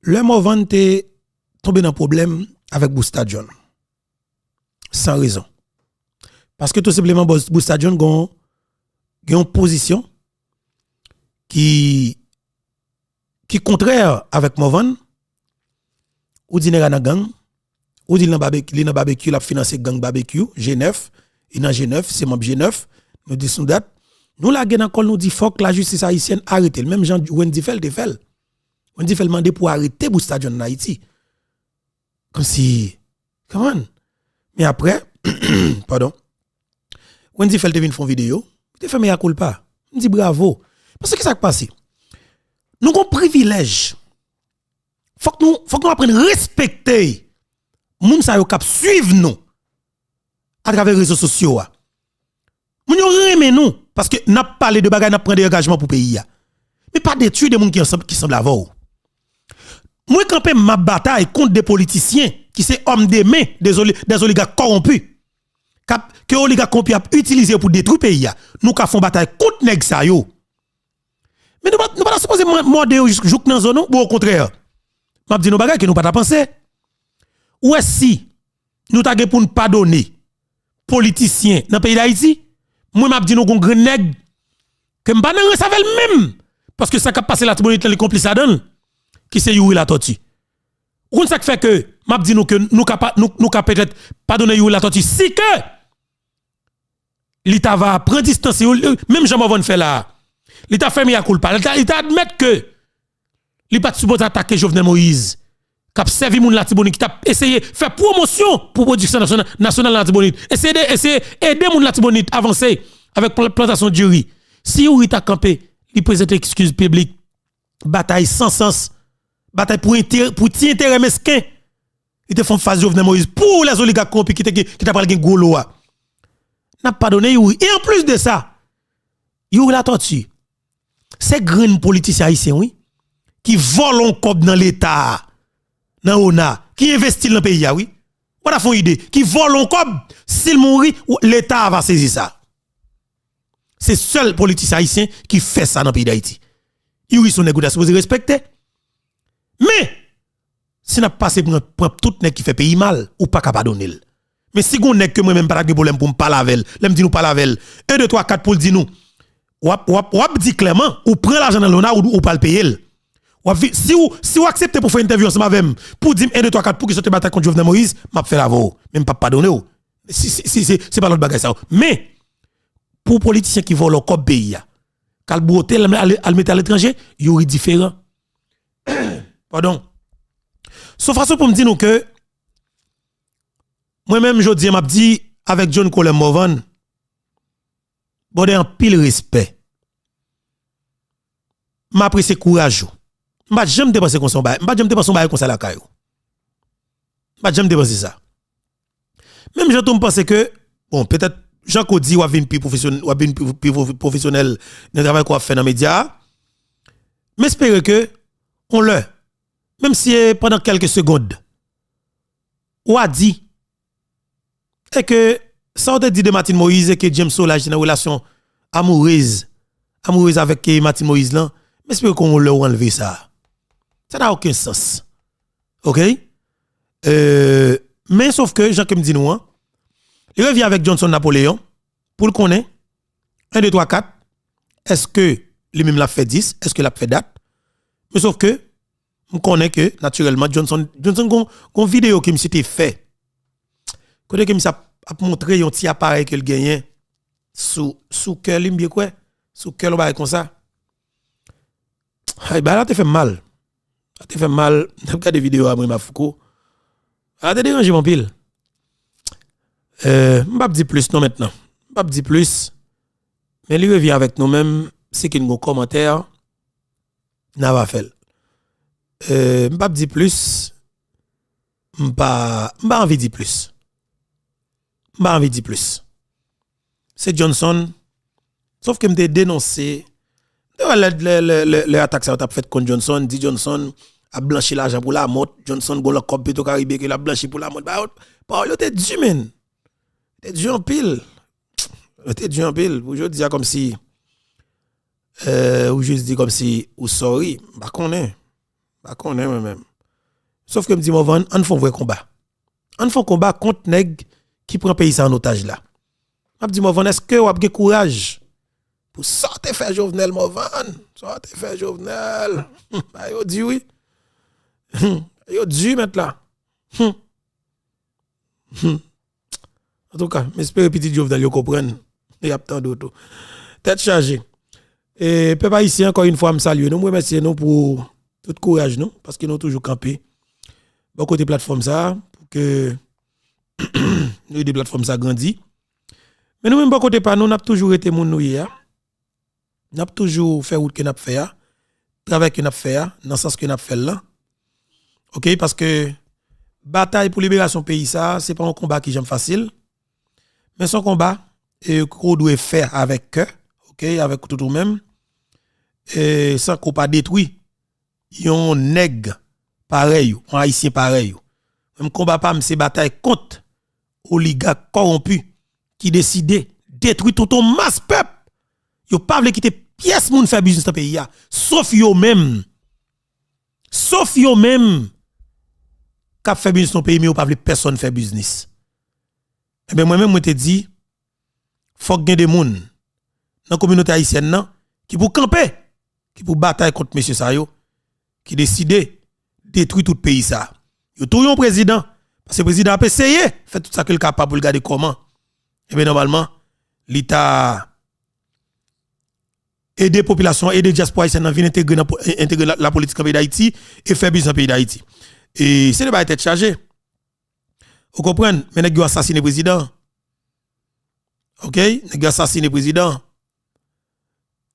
Lè Morvan te tonbe nan pwoblèm avèk Busta John, san rezon. Paske tou senpleman Bous-, Busta John gon, gen yon pozisyon ki, ki kontrè avèk Morvan. Ou di nèg la nan gang, ou di l nan babekyou, li nan babekyou, l ap finanse gang babekyou, G nèf, li nan G nèf, se manm G nèf, nou di sou dat. Nou lage nan kò l, nou di fòk lajistis ayisyèn arete l, menm jan Wendy fè l te fè l. Wendy fè l mande pou arete Busta John ann Ayiti. Kòmsi, come on. Men aprè, padon, Wendy fè l te vin fè yon videyo, li te fè mea culpa. M di bravo. Paske sa k pase? Nou gon privilèj. Fòk nou, fòk nou aprann respekte moun sa yo k ap swiv nou atravè rezo sosyo a. Moun yo renmen nou, paske n ap pale de bagay, n ap pran de angajman pou peyi a. Men pa detwi de moun ki ansanm, ki sanble avè w. Mwen kanpe m ap batay kont de politisyen ki se òm de men de zoli-, de zoligak kòwonpi. K ap, ke oligak kòwonpi ap itilize yo pou detwi peyi a. Nou ka fè yon batay kont nèg sa yo. Men nou pa, nou pa ta sipoze mò-, mòde yo jouk, jouk nan zo non, bon okontrè. M ap di nou bagay ke nou pa ta panse. Ou wè si nou ta gen pou n padone politisyen nan peyi Dayiti, mwen m ap di nou gon grenn nèg ke m pa nan rans avè l menm. Paske sa k ap pase Latibonit lan li konplis ladan l, ki se Youri Latortue. Ou konn sa k fè ke m ap di nou ke nou ka pa, nou, nou ka petèt padone Youri Latortue si ke li ta va pran distans li, menm jan Morvan fè la a. Li ta fè mea culpa, li ta, li ta admèt ke li pa t sipoze atake Jovenel Moïse, k ap sèvi moun Latibonit, ki t ap eseye fè pwomosyon pou pwodiksyon nasyonal, nasyonal nan Latibonit, eseye de, eseye ede moun Latibonit avanse avèk pla-, plantasyon diri. Si Youri ta kanpe, li prezante ekskiz piblik, batay san sans, batay pou enterè, pou ti enterè mesken. Li te fè yon fas Jovenel Moïse pou lèzoligak kòwonpi ki te gen, ki ta pral gen gwo lo a. N ap padone Youri. E anplis de sa, Youri Latortue, se grenn politisyen ayisyen, wi, ki vòlò yon kòb nan Leta a, nan ona, ki envesti l nan peyi a, wi. Ou pa ta fè yon ide, ki vòlò yon kòb, si l mouri, Leta a va sezi sa. Se sèl politisyen ayisyen ki fè sa nan peyi Dayiti. Youri se yon nèg ou ta sipoze respekte. Men, si n ap pase pran, pran tout nèg ki fè peyi mal, ou pa ka padone l. Men si gon nèg ke mwen menm m pa t ap gen pwoblèm pou m pale avè l, lè m di nou pale avè l, en, de, twa, kat pou l di nou, w ap, w ap, w ap di klèman, ou pran lajan nan lona, ou, ou pral peye l. W ap vi-, si w, si w aksepte pou fè entèvyou ansanm avè m, pou di m en, de, twa, kat, poukisa w te batay kont Jovenel Moïse, m ap fè l avè w. Men m p ap padone w. Si, si, si, se, se pa lòt bagay sa yo. Men, pou politisyen ki vòlò kòb peyi a, k al bwote l, al, al mete aletranje, Youri diferan. Padon. Se yon fason pou m di nou ke, mwen menm jodi a m ap di avèk John Colem Morvan, bòdè, anpil respè. m apresye kouraj ou. M pa t janm te panse konsa yon bagay. M pa t janm te panse yon bagay konsa lakay ou. M pa t janm te panse sa. Menm jan tou m panse ke, bon, petèt, jan ke w di, w ap vin pi pwofesyonèl, w ap vin pi, pi pwofesyonèl nan travay ke w ap fè nan medya a. M espere ke, yon lè, menm si se pandan kèlke segond, w a di, e ke sa w te di de Martine Moïse e ke James Solages te nan relasyon amourez, amourez avèk, eh, Martine Moïse lan, m espere ke yon lè w anlve sa. Ça n'a aucun sens. Oke? Euh, men sof ke, jan ke m di nou an, li revyen avèk Johnson Napoléon pou l konnen, en, de, twa, kat, èske li menm l ap fè dis, èske l ap fè dat? Men sof ke, m konnen ke, natirèlman, Johnson, Johnson gon, gon videyo ke misye te fè. Kote ke misye ap, ap montre yon ti aparèy ke l genyen sou, sou kè li, m byen kwè, sou kè l, yon bagay konsa. Ay, bagay la te fè m mal. Sa te fè m mal. M t ap gade videyo a, mwen, Mafouko. Sa te deranje m anpil. Euh, m p ap di plis non mentnan. M p ap di plis. Men li revyen avèk nou menm. Si ken gon kòmantè, n a va fè l. Euh, m p ap di plis. M pa, m pa anvi di plis. M pa anvi di plis. Se Johnson. Sof ke m te denonse. M te wè lè, lè, lè, lè, lè atak sa yo t ap fèt kont Johnson, di Johnson ap blanchi lajan pou Lamothe, Johnson gon lòt kòb Petro Caribe ke l ap blanchi pou Lamothe. Ba, pawòl yo te di, menn. Te di anpil. Yo te di anpil. Pou jodi a kòmsi, euh, ou jis di kòmsi ou sorry. M pa konnen. M pa konnen mwen menm. Sof ke m di Morvan, ann fè yon vrè konba. Ann fè yon konba kont nèg ki pran peyi sa an otaj la. M ap di Morvan, èske w ap gen kouraj pou sa w te fè Jovenel, Morvan? Sa w te fè Jovenel? Bagay yo di wi. Yo di mèt la. Antouka, m espere pitit Jovenel yo konprann. E y ap tande w tou. Tèt chaje. E pèp ayisyen, ankò yon fwa, m salye nou, m remèsye nou pou tout kouraj nou, paske nou toujou kanpe bò kote platfòm sa a, pou ke nou ede platfòm sa grandi. Men nou menm bò kote pa nou, n ap toujou rete moun nou ye a. N ap toujou fè wout ke n ap fè a, travay ke n ap fè a, nan sans ke n ap fè l lan. Oke, paske batay pou liberasyon peyi sa a, se pa yon konba ki janm fasil. Men se yon konba, e, ke w dwe fè avèk kè, oke, avèk tout ou menm, e, san ke w pa detwi yon nèg parèy ou, yon Ayisyen parèy ou. Menm konba pa m, se batay kont oligak kòwonpi ki deside detwi tout yon mas pèp. Yo pa vle kite pyès moun fè biznis nan peyi a, sof yo menm. Sof yo menm k ap fè biznis nan peyi, men yo pa vle pèsonn fè biznis. Enben, mwen menm, mwen te di, fòk gen de moun nan kominote ayisyèn nan ki pou kanpe, ki pou batay kont mesye sa yo, ki deside detwi tout peyi sa. Yo touye yon prezidan, paske prezidan ap eseye fè tout sa ke l kapab pou l gade kòman, enben, nòmalman, li ta ede popilasyon, ede dyaspora ayisyèn nan vin entegre nan po-, entegre la, lapolitik nan peyi Dayiti e fè biznis nan peyi Dayiti. E se de bagay tèt chaje. Ou konprann? Men nèg yo asasine prezidan. Oke? Nèg yo asasine prezidan.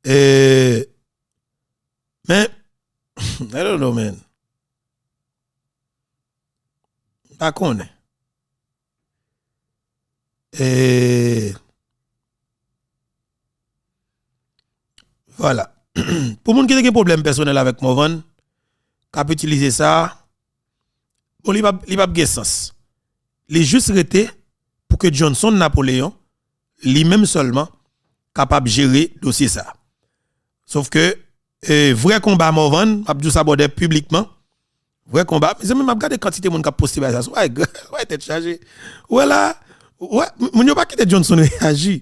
E, men, I don't know, man. M pa konnen. E, vwala. Pou moun ki te gen pwoblèm pèsonèl avèk Morvan, k ap itilize sa, bon, li p ap, li p ap gen sans. Li jis rete pou ke Johnson Napoléon, li menm sèlman, kapab jere dosye sa. Sof ke, e, vrè konba Morvan, m ap di w sa, brother, piblikman, vrè konba, mezanmi, m ap gade kantite moun k ap poste bagay sa sou, ay, ay, tèt chaje. Ou wè la, ou wè, moun yo pa kite Johnson reyaji.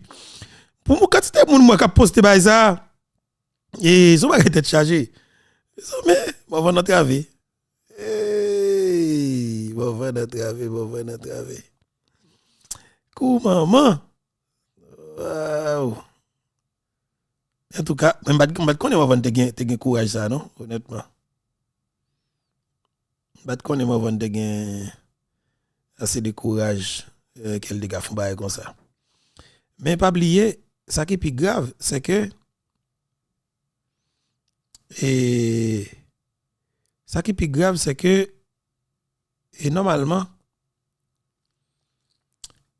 Pou moun, kantite moun m wè k ap poste bagay sa, e, se yon bagay tèt chaje. Mezanmi, Morvan antrave. Ey, Morvan antrave, Morvan antrave. Kou manman. Waw. Antouka, mwen m pa t, m pa t konnen Morvan te gen, te gen kouraj sa, non, onètman. M pa t konnen Morvan te gen ase de kouraj, eh, ke l te ka fè yon bagay konsa. Men pa bliye, sa ki pi grav, se ke, E sa ki pi grav, se ke, e nòmalman,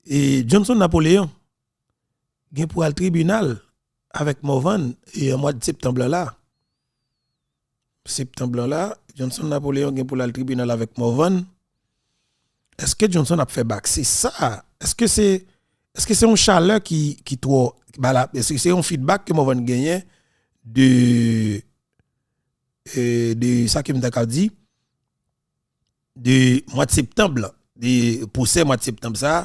e Johnson Napoléon gen pou al tribinal avèk Morvan e an mwa septanm lan la. Septanm lan la, Johnson Napoléon gen pou l al tribinal avèk Morvan. Èske Johnson ap fè bak? Se sa. Èske se, èske se yon chalè ki, ki twò, ba la, èske se yon feedback ke Morvan genyen de, e, de sa ke m ta ka di, de mwa septanm lan, de pwosè mwa septanm sa,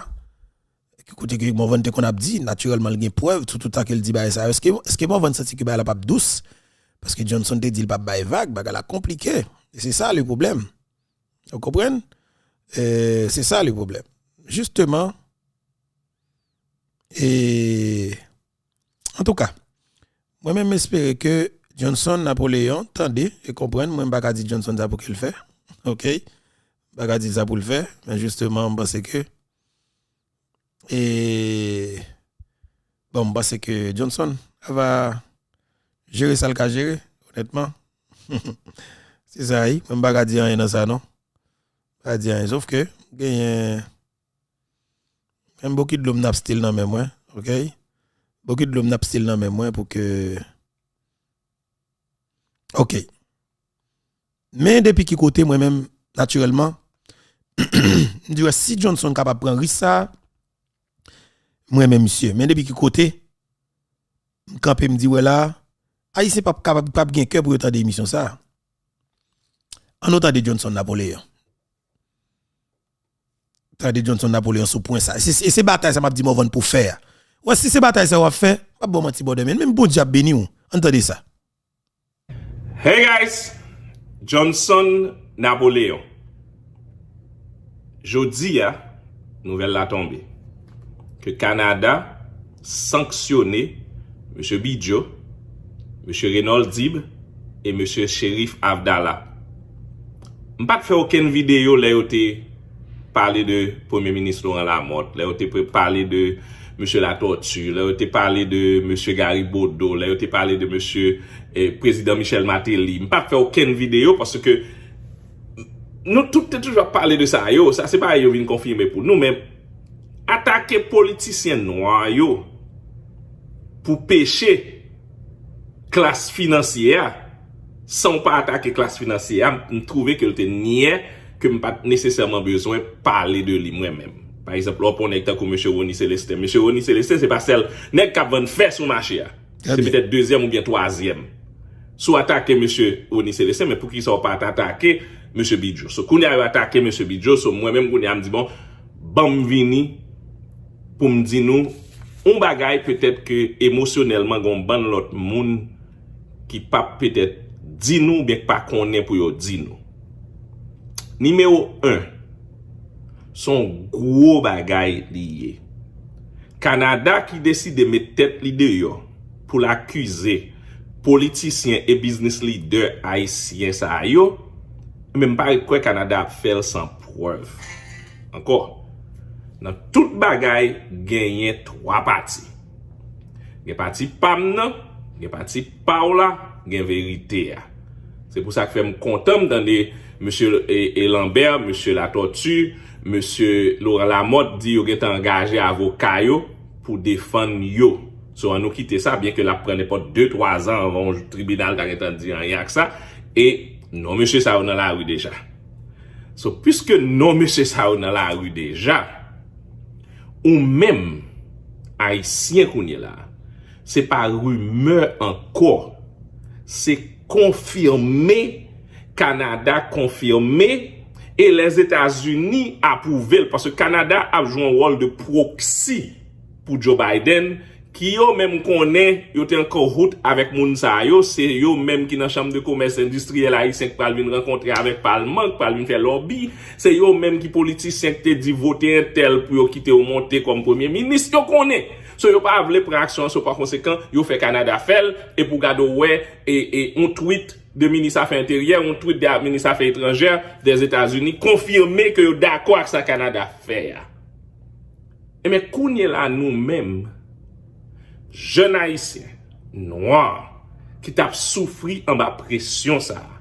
kote ke Morvan te konn ap di, natirèlman, l gen prèv, tout, tout tan ke l di bagay sa yo. Èske, èske Morvan santi ke bagay la p ap dous? Paske Johnson te di l p ap bay vag, bagay la konplike. E se sa le pwoblèm. Ou konprann? E se sa le pwoblèm. Jisteman, e, antouka, mwen menm m espere ke Johnson Napoléon tande e konprann, mwen m pa ka di Johnson sa pou ke l fè. Oke? M pa ka di l sa pou l fè, men jisteman, m panse ke, e, bon, m panse ke Johnson va jere sa l ka jere, onètman. Se sa, wi. Mwen m pa ka di anyen nan sa, non. M pa ka di anyen, sof ke genyen, menm bokit dlo m n ap still nan men mwen, oke? Bokit dlo m n ap still nan men mwen pou ke, oke. Men depi ki kote, mwen menm, natirèlman, m di wè si Johnson kapab pran risk sa, mwen menm misye. Men depi ki kote, m kanpe, m di wè la, Ayisyen p ap kapab, p ap gen kè pou yo tande emisyon sa. Ann nou tande Johnson Napoléon. Tande Johnson Napoléon sou pwen sa. E se, e se batay sa m ap di Morvan pou fè a. Wè, si se batay sa w ap fè, m ap ba w manti bòdè, men menm Bondye ap beni w. Ann tande sa. Hey guys, Johnson Napoléon. Jodi a, nouvèl la tonbe ke Kanada sanksyone mesye Bidjo, mesye Raynold Dib e mesye Cherif Avdallah. M pa t fè okenn videyo lè yo te pale de Premye Minis Laurent Lamothe, lè yo te pre- pale de mesye Latortue, lè yo te pale de mesye Gary Bodeau, lè yo te pale de mesye, eh, Prezidan Michel Martelly. M pa t fè okenn videyo paske nou tout te toujou ap pale de sa yo. Sa se bagay yo vin konfime pou nou, men atake politisyen nwa yo pou peche klas finansye a, san w pa atake klas finansye a, m twouve ke l te nyè, ke m pa t nesesèman bezwen pale de li mwen menm. Pa egzanp, lè w pran yon nèg tankou mesye Rony Célestin. Mesye Rony Célestin, se pa sèl nèg k ap vann fè sou mache a. Se petèt dezyèm oubyen twazyèm. Si w atake mesye Rony Célestin, men poukisa w pa t atake mesye Bidjo? So, kounye a yo atake mesye Bidjo, so mwen menm kounye a m di, bon, ban m vini pou m di nou yon bagay petèt ke emosyonèlman gen yon bann lòt moun ki p ap petèt di nou oubyen k pa konnen pou yo di nou. Nimewo en, se yon gwo bagay li ye. Kanada ki deside met tèt li deyò pou l akize politisyen e biznis lidè ayisyen sa yo, men m pa ret kwè Kanada ap fè l san prèv. Ankò, nan tout bagay, genyen twa pati. Gen pati pa m nan, gen pati pa w la, gen verite a. Se pou sa k fè m kontan m tande mesye, e, e, Lambert, mesye Latortue, mesye Laurent Lamothe di yo gentan angaje avoka yo pou defann yo. So, ann nou kite sa, byen ke l ap pran nenpòt de, twa zan anvan yon tribinal ta gentan di anyen ak sa. E non mesye sa yo nan lari deja. So, piske non mesye sa yo nan lari deja, ou menm, Ayisyen kounye la, se pa rimè ankò, se konfime, Kanada konfime, e Lèzetazini apwouve l, paske Kanada ap jwe yon wòl de pwoksi pou Joe Biden, ki yo menm konnen yo te an kahout avèk moun sa yo, se yo menm ki nan chanm de komès endistriyèl ayisyen k pral vin rankontre avèk palman, k pral vin fè lòbi, se yo menm ki politisyen k te di vote entèl pou yo kite yo monte kòm premye minis, yo konnen. So yo pa vle pran aksyon an, so pa konsekan, yo fè Kanada fè l, e pou gade w wè, e, e, yon tweet de minis afè enteryè, yon tweet de minis afè etranjè Dèzetazini konfime ke yo dakò ak sa Kanada fè a. Ebyen, kounye la, nou menm, jèn ayisyen, nwa, ki t ap soufri anba presyon sa a,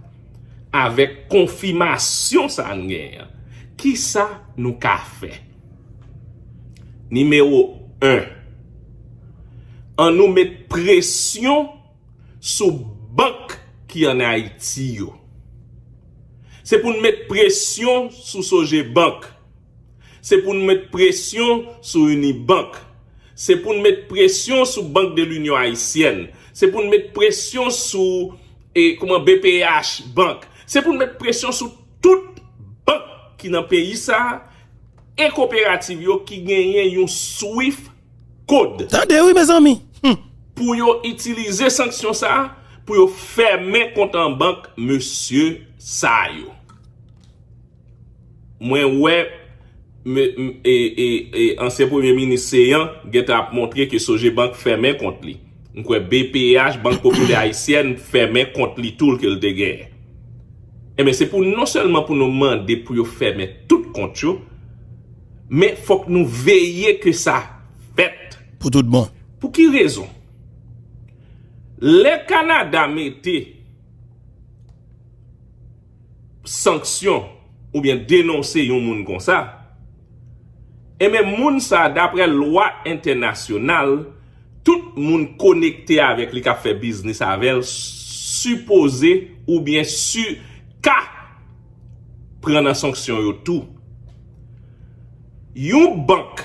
avèk konfimasyon sa a n genyen an, kisa nou ka fè? Nimewo en, annou met presyon sou bank ki ann Ayiti yo. Se pou n met presyon sou Sogebank. Se pou n met presyon sou Unibank. Se pou n met presyon sou Banque de l'Union Haïtienne. Se pou n met presyon sou e kòman B P H Bank. Se pou n met presyon sou tout bank ki nan peyi sa a e koperativ yo ki genyen yon Swift Code. Tande wi, mezanmi. Hmm. Pou yo itilize sanksyon sa a, pou yo fèmen kont an bank mesye sa yo. Mwen wè me- m- e, e, e, ansyen premye minis Seyan gentan ap montre ke Sogebank fèmen kont li. M kwè B P H, Bank Popilè Ayisyèn, fèmen kont li tou ke l te genyen. Ebyen, se pou non sèlman pou nou mande pou yo fèmen tout kont yo, men fòk nou veye ke sa fèt. Pou tout bon. Pou ki rezon? Lè Kanada mete sanksyon oubyen denonse yon moun konsa, ebyen, moun sa, daprè lwa entènasyonal, tout moun konekte avèk li k ap fè biznis avè l sipoze oubyen si ka pran nan sanksyon yo tou. Yon bank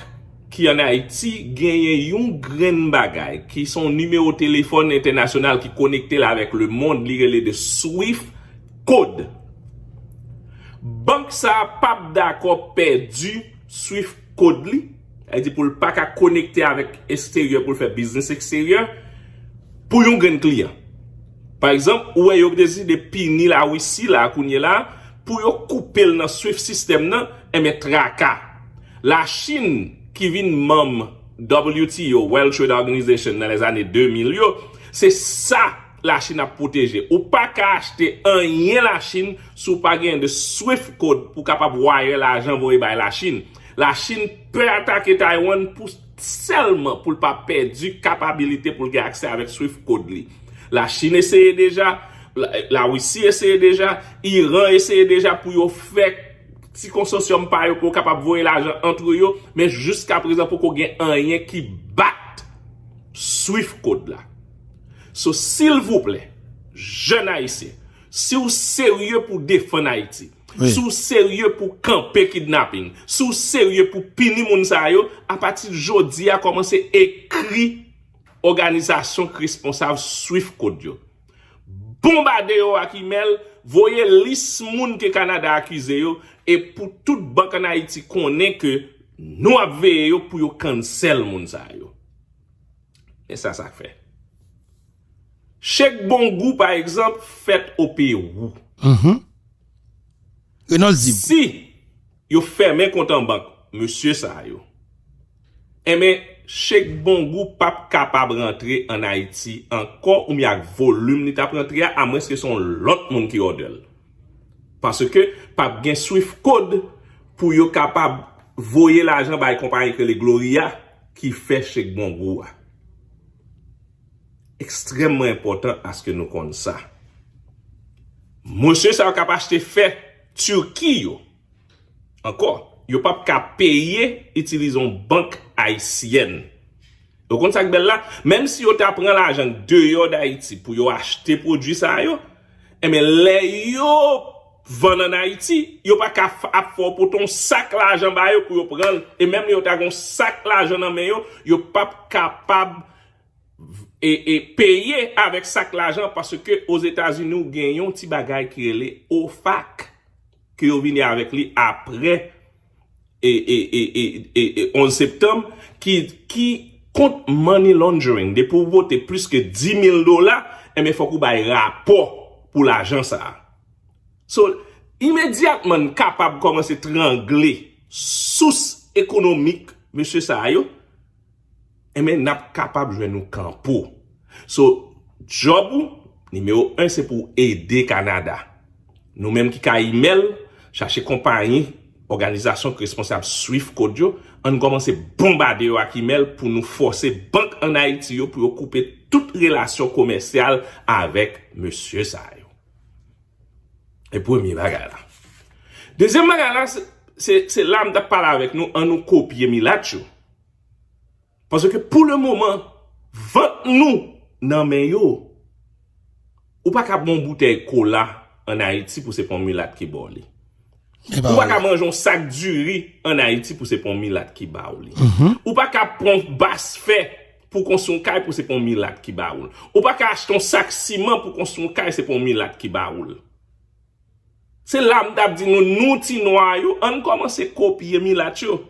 ki ann Ayiti genyen yon grenn bagay ki se yon nimewo telefòn entènasyonal ki konekte l avèk lemonn, li rele de Swift Code. Bank sa a p ap dakò pèdi Swift Code li, sa vle di pou l pa ka konekte avèk eksteryè pou l fè biznis eksteryè, pou yon grenn kliyan. Pa egzanp, ou wè yo deside pini Larisi la kounye la pou yo koupe l nan Swift sistèm nan, enben traka. Lachin ki vin manm W T O, World Trade Organization, nan lèzane de mil yo, se sa Lachin ap pwoteje. Ou pa ka achte anyen Lachin si w pa gen de Swift Code pou w kapab wire lajan voye bay Lachin. Lachin pè atake Taiwan pou sèlman pou l pa pèdi kapabilite pou l gen aksè avèk Swift Code li. Lachin eseye deja, Larisi eseye deja, Iran eseye deja pou yo fè ti konsosyòm pa yo pou yo kapab voye lajan ant yo, men jiska prezan poko gen anyen ki bat Swift Code la. So, silvouplè, jèn ayisyen, si w serye pou defann Ayiti, si w serye pou kanpe kidnaping, si w serye pou pini moun sa yo, apati jodi a, kòmanse ekri òganizasyon k responsav Swift Code yo. Bonbade yo ak imèl, voye lis moun ke Kanada akize yo, e pou tout bank ann Ayiti konnen ke nou ap veye yo pou yo cancel moun sa yo. Men sa sa k fè. Chèk Bongou, pa egzanp, fèt o Pewou. Mhm. Reynolds Dib. Si yo fèmen kont an bank mesye sa yo, enben, Chèk Bongou p ap kapab rantre ann Ayiti ankò oubyen ak volim li t ap rantre a, amwenske se yon lòt moun ki òdè l. Paske p ap gen Swift Code pou yo kapab voye lajan bay konpayi ki rele Gloria ki fè Chèk Bongou a. Ekstrèmman enpòtan aske nou konn sa. Mesye sa yo k ap achte fè Tiki yo, ankò, yo p ap ka peye itilize yon bank ayisyèn. Ou konn sa k bèl la? Menm si yo ta pran lajan deyò Dayiti pou yo achte pwodui sa yo, enben, lè yo vann ann Ayiti, yo pa ka f- ap fè w pote yon sak lajan ba yo pou yo pran l. E menm lè yo ta gen yon sak lajan nan men yo, yo p ap kapab e, e peye avèk sak lajan, paske Ozetazini ou gen yon ti bagay ki rele OFAC, ke yo vini avèk li apre e, e, e, e, e, e onz septanm, ki, ki kont money laundering. Depi w pote plis ke di mil dola, enben, fòk ou bay rapò pou lajan sa a. So, imedyatman n kapab kòmanse trangle sous ekonomik mesye sa yo, enben, n ap kapab jwenn yon kanpo. So, djòb ou, nimewo en, se pou w ede Kanada. Nou menm ki ka imèl, chache konpayi òganizasyon k responsab Swift Code yo, ann kòmanse bonbade yo ak imèl pou nou fòse bank ann Ayiti yo pou yo koupe tout relasyon komèsyal avèk mesye sa yo. E premye bagay la. Dezyèm bagay la, se, se, se la m t ap pale avèk nou, ann nou kopye milat yo. Paske pou le moman, vant nou nan men yo. Ou pa ka pran yon boutèy kola ann Ayiti pou se pa yon milat ki ba w li. Ou pa ka manje yon sak diri ann Ayiti pou se pa yon milat ki ba w li. Ou pa ka pran yon bas fè pou konstwi yon kay pou se pa yon milat ki ba w li. Ou pa ka achte yon sak siman pou konstwi yon kay se pa yon milat ki ba w li. Se la m t ap di nou, nou ti nwa yo, ann kòmanse kopye milat yo.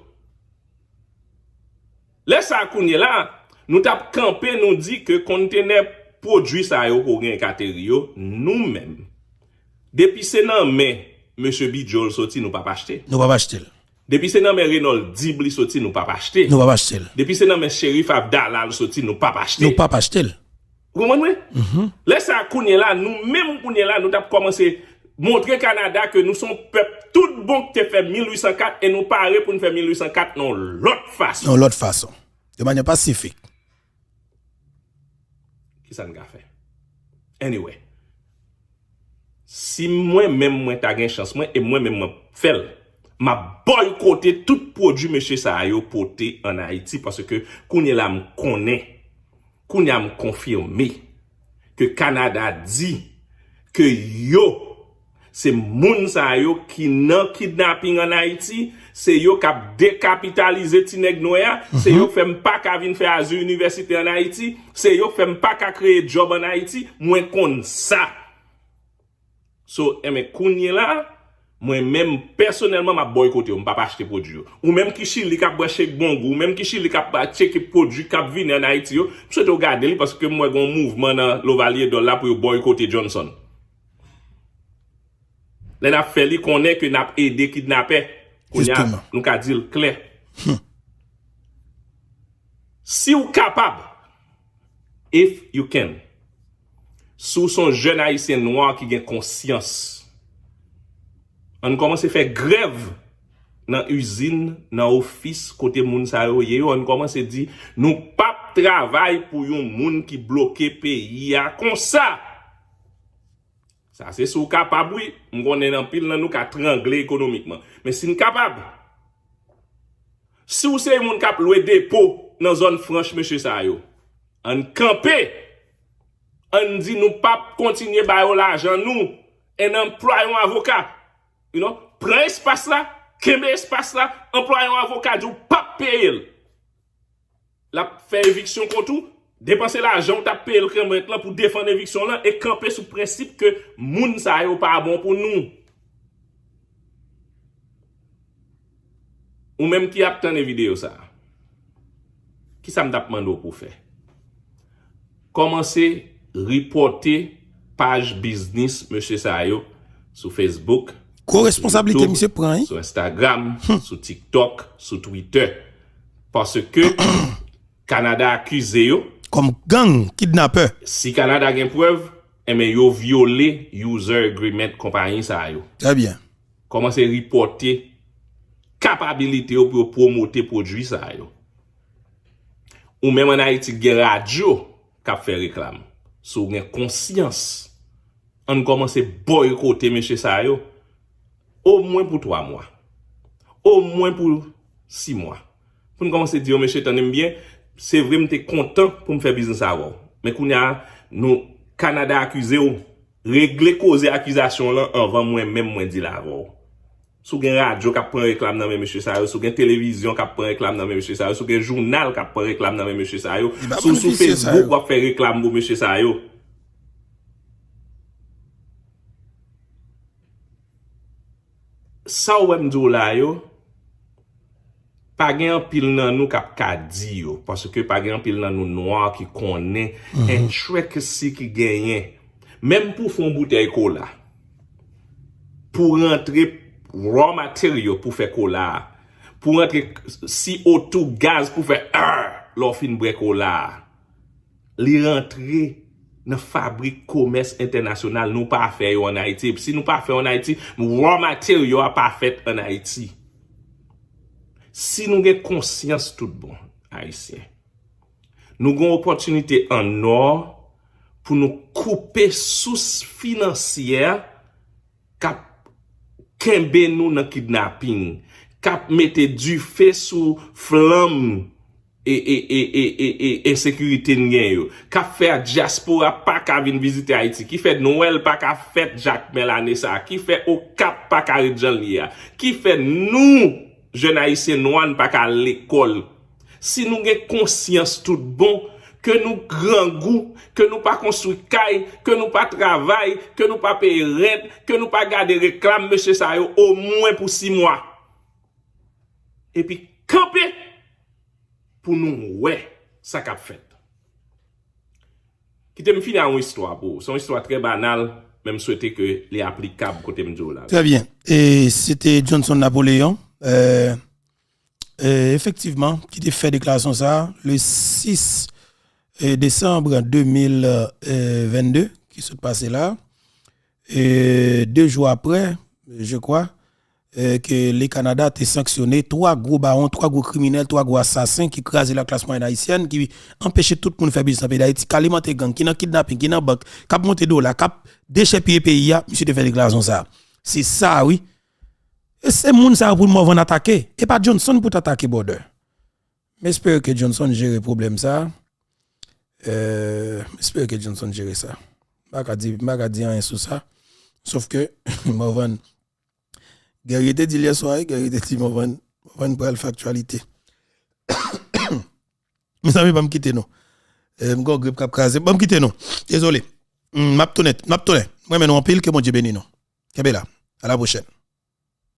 Lè sa a kounye la, nou t ap kanpe, nou di ke kontenè pwodui sa yo ke w gen k ateri yo, nou menm, depi se nan men mesye Bidjo l soti, nou p ap achte l. Nou p ap achte l. Depi se nan men Renold Dib li soti, nou p ap achte l. Nou p ap achte l. Depi se nan men Cherif Abdallah l soti, nou p ap achte l. Nou p ap achte l. Ou konprann mwen? Lè sa a kounye la, nou menm kounye la, nou t ap kòmanse montre Kanada ke nou se yon pèp tout bon ki te fè mil uit san kat e nou pare pou n fè mil uit san kat nan yon lòt fason. Nan yon lòt fason. De manyè pasifik. Kisa n ka fè? Anyway, si mwen menm mwen ta gen chans mwen, e mwen menm mwen fè l, m ap bòykote tout pwodui mesye sa yo pote ann Ayiti, paske kounye la m konnen, kounye a m konfime ke Kanada di ke yo, se moun sa yo ki nan kidnaping ann Ayiti, se yo k ap dekapitalize ti nèg nwè a, se yo k fè m pa ka vin fè Azur University ann Ayiti, se yo k fè m pa ka kreye djòb ann Ayiti, mwen konn sa. So, enben, kounye la, mwen menm, pèsonèlman, m ap bòykote yo, m p ap achte pwodui yo. Ou menm ki Chili k ap branche Bongo, ou menm ki Chili k ap tcheke pwodui k ap vini ann Ayiti yo, m swete w gade li, paske m wè gen yon mouvman nan Lovalye Dòl la pou yo bòykote Johnson. Lè n ap fè li konnen ke n ap ede kidnapè, kounye a, nou ka di l klè. Si w kapab, if you can, si w se yon jèn ayisyen nwa ki gen konsyans, ann kòmanse fè grèv nan izin, nan ofis, kote moun sa yo ye yo, ann kòmanse di, nou p ap travay pou yon moun ki bloke peyi a konsa. Sa se si w kapab, wi. M konnen anpil nan nou ka trangle ekonomikman. Men si n kapab, si w se yon moun k ap lwe depo nan zòn franch mesye sa yo, ann kanpe, ann di nou p ap kontinye ba yo lajan nou, and anplwaye yon avoka. You know, pran espas la, kenbe espas la, anplwaye yon avoka, di w p ap peye l. L ap fè eviksyon kont ou, depanse lajan w t ap peye l kanmèt lan pou defann eviksyon w lan e kanpe sou prensip ke moun sa yo pa bon pou nou. Ou menm ki ap tande videyo sa a, kisa m t ap mande w pou w fè? Kòmanse ripòte paj biznis mesye sa yo sou Facebook, gwo responsablite misye pran, wi, sou Instagram, sou TikTok, sou Twitter. Paske Kanada akize yo. Kòm gang, kidnapè. Si Kanada gen prèv, enben, yo vyole user agreement konpayi sa yo. Trè byen. Kòmanse ripòte kapabilite yo pou yo pwomote pwodui sa yo. Ou menm ann Ayiti gen radyo k ap fè reklam. Si w gen konsyans, ann kòmanse bòykote mesye sa yo, omwen pou twa mwa, omwen pou sis mwa. Pou n kòmanse di yo, mesye, tande m byen, se vre m te kontan pou m fè biznis avè w. Men kounye a, nou, Kanada akize w, regle koze akizasyon w lan anvan mwen menm mwen di l avè w. Si w gen radyo k ap pran reklam nan men mesye sa yo, si w gen televizyon k ap pran reklam nan men mesye sa yo, si w gen jounal k ap pran reklam nan men mesye sa yo, si w sou Facebook w ap fè reklam pou mesye sa yo. Sa w wè m di w la yo, pa gen anpil nan nou k ap ka di yo, paske pa gen anpil nan nou nwa ki konnen intricacy ki genyen. Menm pou w fè yon boutèy kola, pou rantre raw material pou fè kola a, pou rantre C O two gaz pou fè lè w fin bwè kola a. Li rantre nan fabrik komès entènasyonal, nou pa fè yo ann Ayiti. Epi si nou pa fè yo ann Ayiti, raw material yo a pa fèt ann Ayiti. Si nou gen konsyans tout bon, Ayisyen, nou gen opòtinite an nò pou nou koupe sous finansyè k ap kenbe nou nan kidnaping, k ap mete dife sou flanm e, e, e, e, e, e ensekirite n gen yo, k ap fè dyaspora pa ka vin vizite Ayiti, ki fè Nwèl pa ka fèt Jakmèl ane sa a, ki fè Okap pa ka ret jan l ye a, ki fè nou, jèn ayisyen nwa, n pa ka al lekòl. Si nou gen konsyans tout bon, ke nou grangou, ke nou pa konstwi kay, ke nou pa travay, ke nou pa peye rent, ke nou pa gade reklam mesye sa yo omwen pou sis mwa. Epi kanpe pou nou wè sa k ap fèt. Kite m fini ak yon istwa pou ou. Se yon istwa trè banal, men m swete ke li aplikab kote m di w la. Très bien. Et c'était Johnson Napoléon. Euh, euh, effectivement, ki te fè deklarasyon sa a, le six, euh, décembre deux mille vingt-deux, ki sot pase la. E de jou apre, je crois, euh, ke le Canada te sanksyone twa gwo bawon, twa gwo kriminèl, twa gwo asasen ki kraze laklas mwayèn ayisyèn, ki anpeche tout moun fè biznis nan peyi Dayiti, k alimante gang, ki nan kidnaping, ki nan bank, k ap monte dola, k ap dechèpiye peyi a, misye te fè deklarasyon sa a. Se sa, wi. E se moun sa yo pou Morvan atake. E pa Johnson pou t atake, brother. M espere ke Johnson jere pwoblèm sa a. Euh, m espere ke Johnson jere sa. M pa ka di, m pa ka di anyen sou sa. Sof ke Morvan, Guerrier te di l yè swa, wi, Guerrier te di Morvan, Morvan pral fè aktyalite. Mezanmi, ban m kite nou. Euh, m gen yon grip k ap kraze m. Ban m kite nou. Dezole. Hmm, m ap tounen, m ap tounen. M renmen nou anpil, ke Bondye beni nou. Kenbe la. À la prochaine.